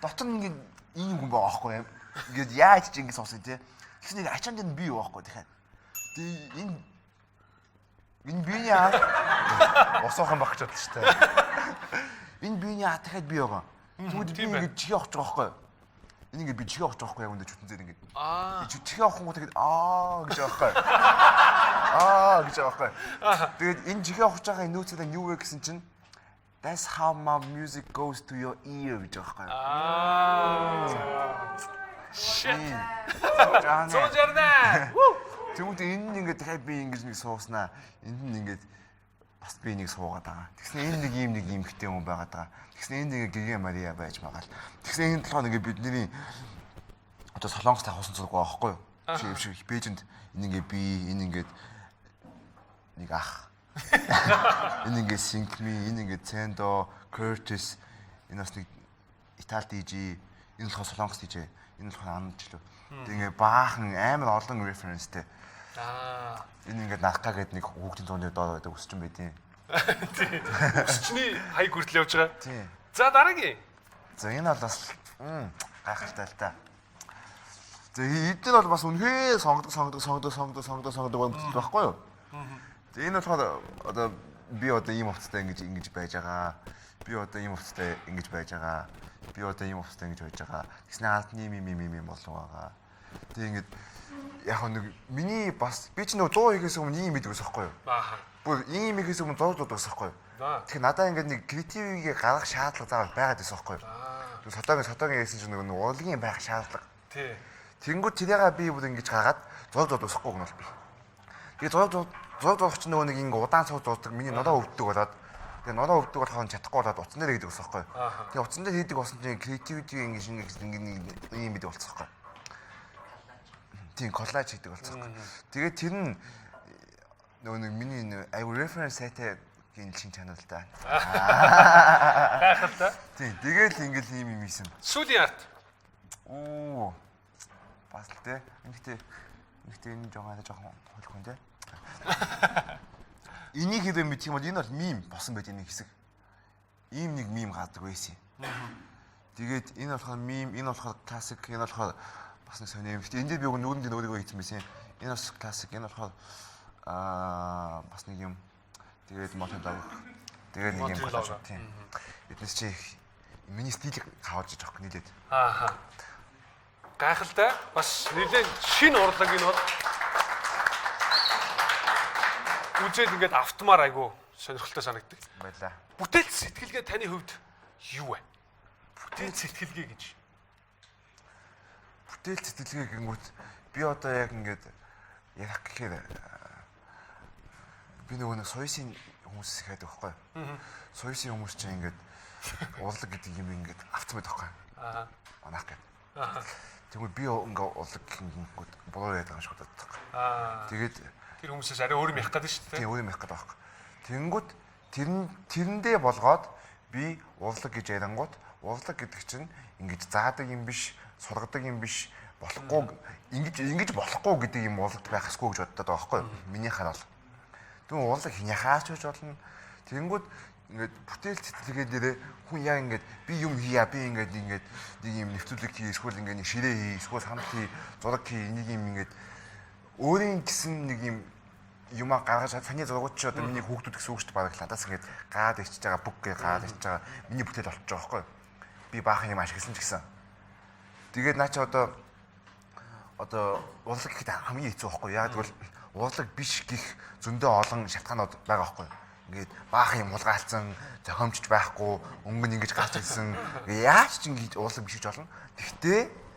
[SPEAKER 3] дотор нь ингээд ийм хүн байгаа байхгүй. Ингээд яаж ч ингэж суусан тий. Тэгсэн нэг ачаанд нь би юу байхгүй дахиад. Тэгээ энэ энэ биений аа усуухан баг ч бодлоо шүү дээ. Энэ биений аа дахиад би байгаа. Тэгвэл би
[SPEAKER 2] тийм байна.
[SPEAKER 3] ингээд чихээ авч байгаа байхгүй. Энэ ингээд би чихээ авч байгаа байхгүй яг үндэ чүтэн зэр ингээд.
[SPEAKER 2] Аа.
[SPEAKER 3] Чихээ авахгүйг тэгээд аа гэж байгаа байхгүй. Аа гэж байгаа байхгүй. Тэгээд энэ чихээ авах байгаа нөөцөд нь юу вэ гэсэн чинь That's how my music goes to your ear гэж байгаа байхгүй.
[SPEAKER 2] Аа. Shit.
[SPEAKER 3] Аа.
[SPEAKER 2] 168.
[SPEAKER 3] Тэгмүүд энэ нь ингээд дахиад би ингэж нэг сууснаа. Энд нь ингээд бас би нэг суугаад байгаа. Тэгснэ энэ нэг ийм нэг эмхтэй хүн байгаад байгаа. Тэгснэ энэ нэг Гэгэ Мария байж байгаа л. Тэгснэ энэ толгой ингээд бидний одоо Солонгост авсан зураг байгаа байхгүй юу? Шиг шиг Бээжинд энэ ингээд би энэ ингээд нэг ах. Энэ ингээд Синкми, энэ ингээд Цендо, Кертис, энэ бас нэг Итали DJ, энэ болохоор Солонгос DJ, энэ болохоор Анд ч лөө. Тэг ингээд баахан амар олон референстэй.
[SPEAKER 2] Аа.
[SPEAKER 3] Энэ ингээд нарка гэдэг нэг хүүхдийн зууны доор байдаг өсчин байдیں۔
[SPEAKER 2] Өсчний хаяг хүртэл явж байгаа.
[SPEAKER 3] Тийм.
[SPEAKER 2] За дараагийн.
[SPEAKER 3] За энэ бол бас гайхалтай л та. За эдгээр бол бас үнэхээр сонгодог сонгодог сонгодог сонгодог сонгодог сонгодог бүтэл байхгүй юу? За энэ болохоор одоо би одоо ийм хувцастай ингэж ингэж байж байгаа. Би одоо ийм хувцастай ингэж байж байгаа. Би одоо ийм хувцастай ингэж байж байгаа. Тэгснэ алд ийм ийм ийм ийм болон байгаа. Тэг ингэж яг нэг миний бас би ч нөгөө 100 хийхээс өмнө ийм идэг байсан байхгүй юу?
[SPEAKER 2] Аа.
[SPEAKER 3] Бүр ийм хийхээс өмнө 100 дуудаг байсан байхгүй юу?
[SPEAKER 2] За.
[SPEAKER 3] Тэгэхээр надаа ингээд нэг креативийг гаргах шаардлага заавал байгаад байсан байхгүй юу?
[SPEAKER 2] Аа.
[SPEAKER 3] Сотогийн сотогийн хийсэн чинь нөгөө урлагийн байх шаардлага.
[SPEAKER 2] Тий.
[SPEAKER 3] Тэнгүүд тэрийгээ би бүр ингэж гаргаад зураг зурдаг усахгүй гэнэ бол би. Тэгээ зураг зураг зурах чинь нөгөө нэг ингэ удаан цуг зурдаг миний нураа өвддөг болоод тэгээ нураа өвддөг болохоор чадахгүй болоод утсан дээр хийдэг байсан байхгүй. Тэгээ утсан дээр хийдэг болсон чинь креативити ингэ шинэ ингэ нэг ийм гэдэг болцсон байхгүй. Тийм коллаж хийдэг болцсон байхгүй. Тэгээ тэр нь нөгөө нэг миний аюу референс сайтай гин шин чанар л да.
[SPEAKER 2] Гайхалтай.
[SPEAKER 3] Тийм тэгэл ингээл ийм юм хийсэн.
[SPEAKER 2] Сүүлийн арт.
[SPEAKER 3] Оо. Бас л те. Ингэхдээ ингэхдээ энэ жоохон арай жоохон хойлох юм те. Энийг хэвээ мэдчих юм бол энэ бол мим босон байт энэ хэсэг. Ийм нэг мим гардаг байсан юм. Тэгээд энэ болохоор мим, энэ болохоор классик, энэ болохоор бас нэг сони юм. Гэтэ энэ дээр би уг нүүрэнд нь өөрийгөө хийсэн байсан. Энэ бас классик, энэ болохоор аа бас нэг юм. Тэгээд мотор лог. Тэгээд нэг юм
[SPEAKER 2] Motor
[SPEAKER 3] коллаж.
[SPEAKER 2] logo.
[SPEAKER 3] Тийм. Эднес чи миний стилийг хавж иж авах нийлээд.
[SPEAKER 2] Ааха. Гайхалтай. Бас нэлээд шинэ урлаг энэ бол. Үзээд ингээд автомаар айгу сонирхолтой санагддаг.
[SPEAKER 3] Баярлаа.
[SPEAKER 2] Бүтээл сэтгэлгээ таны хувьд юу вэ? Бүтээл сэтгэлгээ гэж.
[SPEAKER 3] Бүтээл сэтгэлгээ гингүүт би одоо яг ингээд ярих гэхээр би нөгөө нэг соёсын хүмүүсээс их хайдаг байхгүй. Соёсын хүмүүс чинь ингээд урлаг гэдэг юм ингээд авцсан байдаг байхгүй.
[SPEAKER 2] Аа.
[SPEAKER 3] Манайх гэдэг. Тэгвэл би ингээ урлаг гингүүт буруу яриад байгаа юм шиг боддог.
[SPEAKER 2] Аа.
[SPEAKER 3] Тэгээд
[SPEAKER 2] Тэр хүмүүсээс арай өөр юм ярих гэдэг шүү дээ.
[SPEAKER 3] тийм өөр юм ярих гэдэг байхгүй. Тэнгүүт тэр нь тэрэндээ болгоод би урлаг гэж ярангууд урлаг гэдэг чинь ингэж заадаг юм биш, сургадаг юм биш, болохгүй ингэж ингэж болохгүй гэдэг юм урлагт байх ёсгүй гэж боддог байгаа байхгүй юу? Миний харал. Тэгвэл урлаг хинхаач байж болно. Тэнгүүд ингээд бүтээл сэтгэлгээ дээрээ хүн яг ингээд би юм хийя, би ингээд ингээд нэг юм нэвтрүүлэг хий, эсвэл ингээд нэг ширээ хий, эсвэл хамт хий, зураг хий, нэг юм ингээд өөрийн гэсэн нэг юм Юмаа гаргаж таны зургууд чи одоо миний хүүхдүүд гэсэн үг шүү дээ, бараг л надаас ингээд гаад ичж байгаа, бүх гээ гаад ичж байгаа миний бүтээл болчихж байгаа байхгүй юу? Би баахан юм ашигласан ч гэсэн. Тэгээд наа чи одоо урлаг гэхэд хамгийн хэцүү байхгүй юу? Яг тэгвэл урлаг биш гих зөндөө олон шалтгаанууд байгаа байхгүй юу? Ингээд баахан юм хулгайлцсан, зохиомжч байхгүй, өнгө нь ингэж гарч ирсэн. Яаж ч ингэж урлаг биш гэж болно. Тэгтээ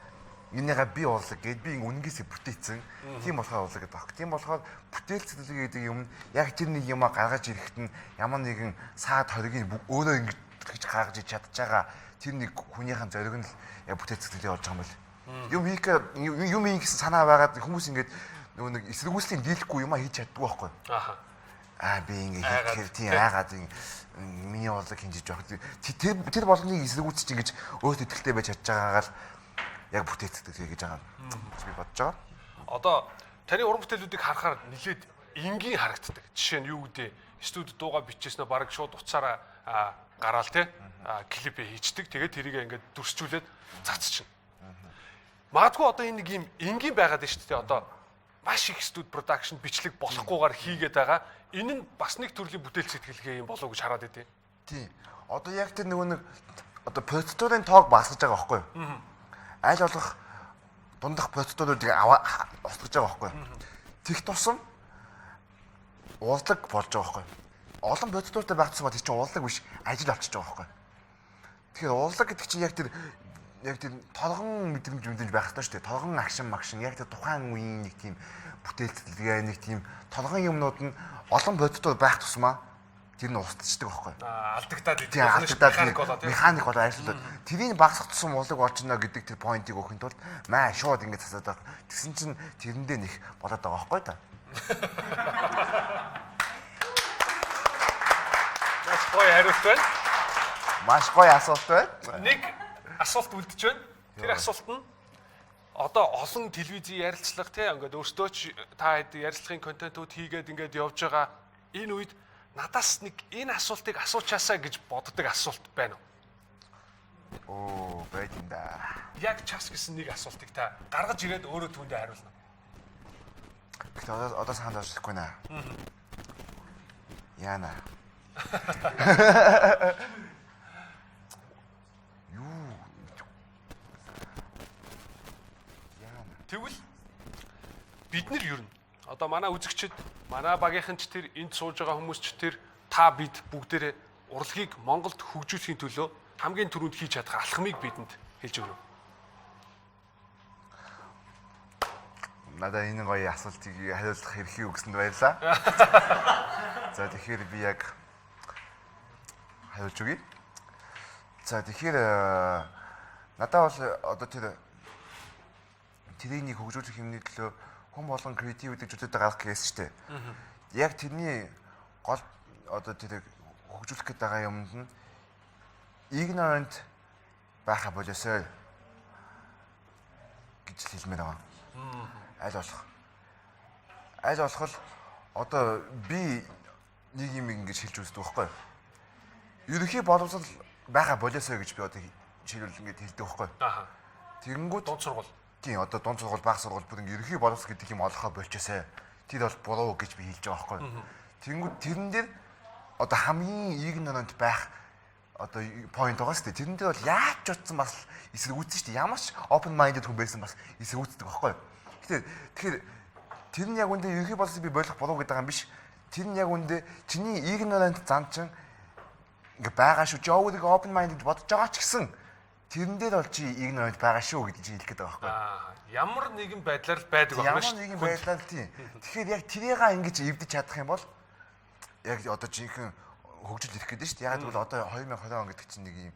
[SPEAKER 3] энийгээ би урлаг гэд би үнэнгээсээ бүтээсэн. Тийм болохоор урлаг гэдэг баг. Тийм болохоор бүтээл сэтгэлгээ гэдэг юм яг тэр нэг юмаа гаргаж ирэхэд нь ямар нэгэн саад хориг өөрөө ингэж гэж гаргаж иж чадж байгаа тэр нэг хүнийхэн зориг нь л яг бүтээл сэтгэлгээ болж байгаа юм бол. Юм хийх юм хийх гэсэн санаа байгаад хүмүүс ингээд нөгөө нэг эсэргүүцлийн дийлэхгүй юмаа хийж чаддгүй байхгүй.
[SPEAKER 2] Аха.
[SPEAKER 3] Аа би ингээ хийхээр тийм айгаад миний урлаг хинжиж байх. Тэр болгоныг эсэргүүцэж ингэж өөртөө ихтэй байж чадж байгаагаа л яг бүтээл сэтгэлгээ гэж байгаа би бодож байгаа.
[SPEAKER 2] Одоо таны уран бүтээлүүдийг харахаар нэлээд энгийн харагддаг. Жишээ нь юу гэдэг студи дуугаа бичээснээ бараг шууд утсаараа гараал те клипээ хийчдэг. Тэгээд тэрийг ингээд дүрсжүүлээд цацчихна. Магадгүй одоо энэ нэг юм энгийн байгаад байна шүү дээ. Одоо маш их студи production бичлэг болохгүйгээр хийгээд байгаа. Энэ нь бас нэг төрлийн бүтээл сэтгэлгээ юм болов уу гэж хараад байдیں۔
[SPEAKER 3] Тийм. Одоо яг тэр нөгөө нэг одоо процедурын тоог багасгаж байгаа байхгүй юу? Аль болох дундах процедуруудыг аваа устгаж байгаа байхгүй юу? Тэгх тусам урлаг болж байгаа байхгүй юу? Олон процедуртай байх тусам тэр чинь урлаг биш, ажил болчихж байгаа байхгүй юу? Тэгэхээр урлаг гэдэг чинь яг тэр толгон мэдрэмж байх ёстой шүү дээ. Толгон агшин магшин яг тэр тухайн үеийн нэг тийм бүтээл сэтгэлгээ, нэг тийм толгон юмнууд нь олон процедур байх тусмаа тэр нь устдчихдаг байхгүй юу?
[SPEAKER 2] Алдагдаад
[SPEAKER 3] идэв. Механик болоод механик болоод ажиллаад. Тэрийг багасгах тусам урлаг болчихно гэдэг тэр поинтыг өгөхийн тулд маа шууд ингэж засаад байгаа. Тэгсэн чинь тэрэндээ нэх болоод байгаа байхгүй та.
[SPEAKER 2] Маш гоё хариулт байна.
[SPEAKER 3] Маш гоё асуулт байна.
[SPEAKER 2] Нэг асуулт үлдэж байна. Тэр асуулт нь одоо олон телевизийн ярилцлага те ингээд өөртөө ч та хэд ярилцлагын контентууд хийгээд ингээд явж байгаа энэ үед надаас нэг энэ асуултыг асуучаасаа гэж боддог асуулт байна уу?
[SPEAKER 3] Оо, байд юм да.
[SPEAKER 2] Яг час гэсэн нэг асуултыг та гаргаж ирээд өөрөө түүндээ хариулна.
[SPEAKER 3] Гэхдээ одоо санаад орж ирэхгүй наа. Яна. Юу? Яна.
[SPEAKER 2] Тэгвэл бид нар ер нь одоо манай үзэгчид, манай багийнхан ч тэр энд сууж байгаа хүмүүс ч тэр та бид бүгдээрээ урлагийг Монголд хөгжүүлэхийн төлөө хамгийн түрүүнд хийж чадах алхмыг бидэнд хэлж өгнө.
[SPEAKER 3] Надад энэ гоё асуултыг хариулах эрхийг өгсөнд баярлалаа. За тэгэхээр би яг хариулж өгье. За тэгэхээр надад бол одоо тэрийг нэг хөгжүүлэх юмны төлөө хүн болгон креатив гэдэг зүйлүүдээ гаргах гэсэн шүү дээ. Яг тэрний гол одоо тэрийг хөгжүүлэх гээд байгаа юмд нь ignorant байха болоосой гэж хэлмээр байгаа. Аль болох л одоо би нэг юм ингэж хэлж үздэг байхгүй юу? Ерөнхий боловсрол байха болоосой гэж би одоо жишээлбэл ингэж хэлдэг байхгүй юу?
[SPEAKER 2] Аха.
[SPEAKER 3] Тэгэнгүүт
[SPEAKER 2] дунд сургууль.
[SPEAKER 3] Тийм, одоо дунд сургууль, бага сургууль бүр ингэ ерөнхий боловсрол гэдэг юм олохоо болчоосай. Тэр бол буруу гэж би хэлж байгаа байхгүй юу? Тэгэнгүүт тэрэн дээр одоо хамгийн ignorant байх одоо point байгаа шүү дээ. Тэрэн дээр бол яаж ч утсан бас эсэргүүцсэн шүү дээ. Ямар ч open minded хүн байсан бас эсэргүүцдэг байхгүй юу? Тэгэхээр тэр нь яг үндэ ерөнхий боловсролыг би болох буруу гэдэг юм биш. Тэр нь яг үндэ чиний ignorant зан чинь ингээ байгаа шүү. Чи өөрийгөө open minded бодож байгаа ч гэсэн тэрэн дээр бол чи ignorant байгаа шүү гэж чи хэлэх гээд байгаа байхгүй
[SPEAKER 2] юу? Ямар нэгэн байдлаар л байдаг байна шүү.
[SPEAKER 3] Ямар нэгэн байдлаар тийм. Тэгэхээр яг тэрийг ингэж эвдэж чадах юм бол яг одоо жинхэнэ хөгжил ирэх гэдэг шүү дээ. Яг тэгвэл одоо 2020 он гэдэг чинь нэг юм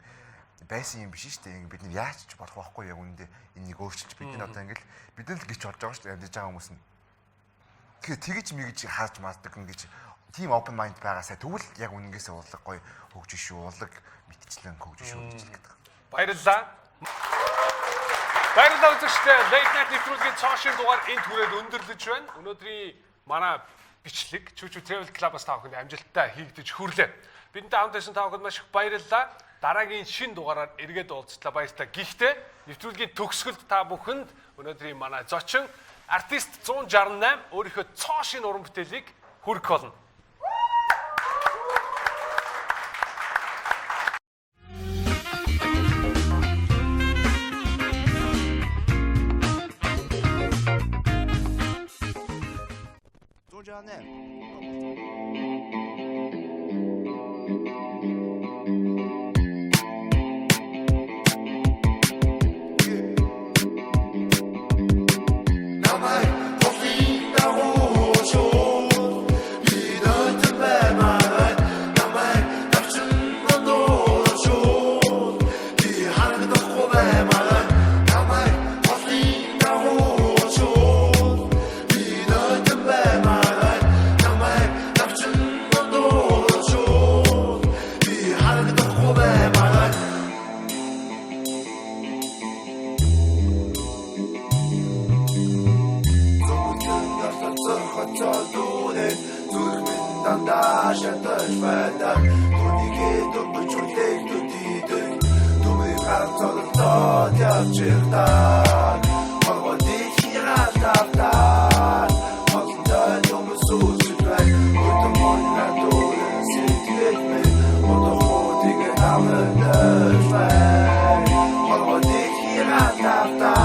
[SPEAKER 3] байсан юм биш шүү дээ. Бид нар яаж ч болох байхгүй яг үүндээ энийг өөрчилж бид нар одоо ингээл бид нар л гिच болж байгаа шүү дээ. Амьдарч байгаа хүмүүс нь. Тэгэхээр тэгж мэгж харж маздаг ингэж тийм open mind байгаасаа тэгвэл яг үнэнгээсээ урлаг гоё хөгжин шүү. Урлаг мэтчлэн хөгжин шүү гэж хэлэх гэдэг.
[SPEAKER 2] Баярлалаа. Баярлалаа үзэгчдээ. Late Night нэвтрүүлгийн цоошин дугаар энэ түрээд өндөрлөж байна. Өнөөдрийн манай бичлэг Чүчү Travel Club-аас та бүхэнд амжилттай хийгдэж хүрлээ. Бидэнтэй хамт байсан та бүхэнд маш их баярлалаа. Дараагийн шинэ дугаараар эргээд уулзлаа. Баярлалаа. Гэхдээ нэвтрүүлгийн төгсгөлд та бүхэнд өнөөдрийн манай зочин артист 168 өөрийнхөө цоо шинэ уран бүтээлийг хүргэх болно.
[SPEAKER 6] Намайг холын дагуу шууд би нойтон баймаар намайг давчин дундуур шууд би харагдахгүй баймаар намайг холын дагуу шууд би нойтон баймаар намайг давчин дундуур шууд би харагдахгүй баймаар. Зүгтэн гарцсан хоцол дүүнэ зүрх минь дандаа шатаж байдаг. Түүнийг дөнгөж үлээх төдийдөг түмээ гарцолтоод явчихдаг. Хоргоо дэлхийн алтавтаа холдоо дөнгөж сүсэж бай. Өдөр мөн дүүнэ сэтгэл минь одоо хотыг авдаж бай. Хоргоо дэлхийн алтавтаа.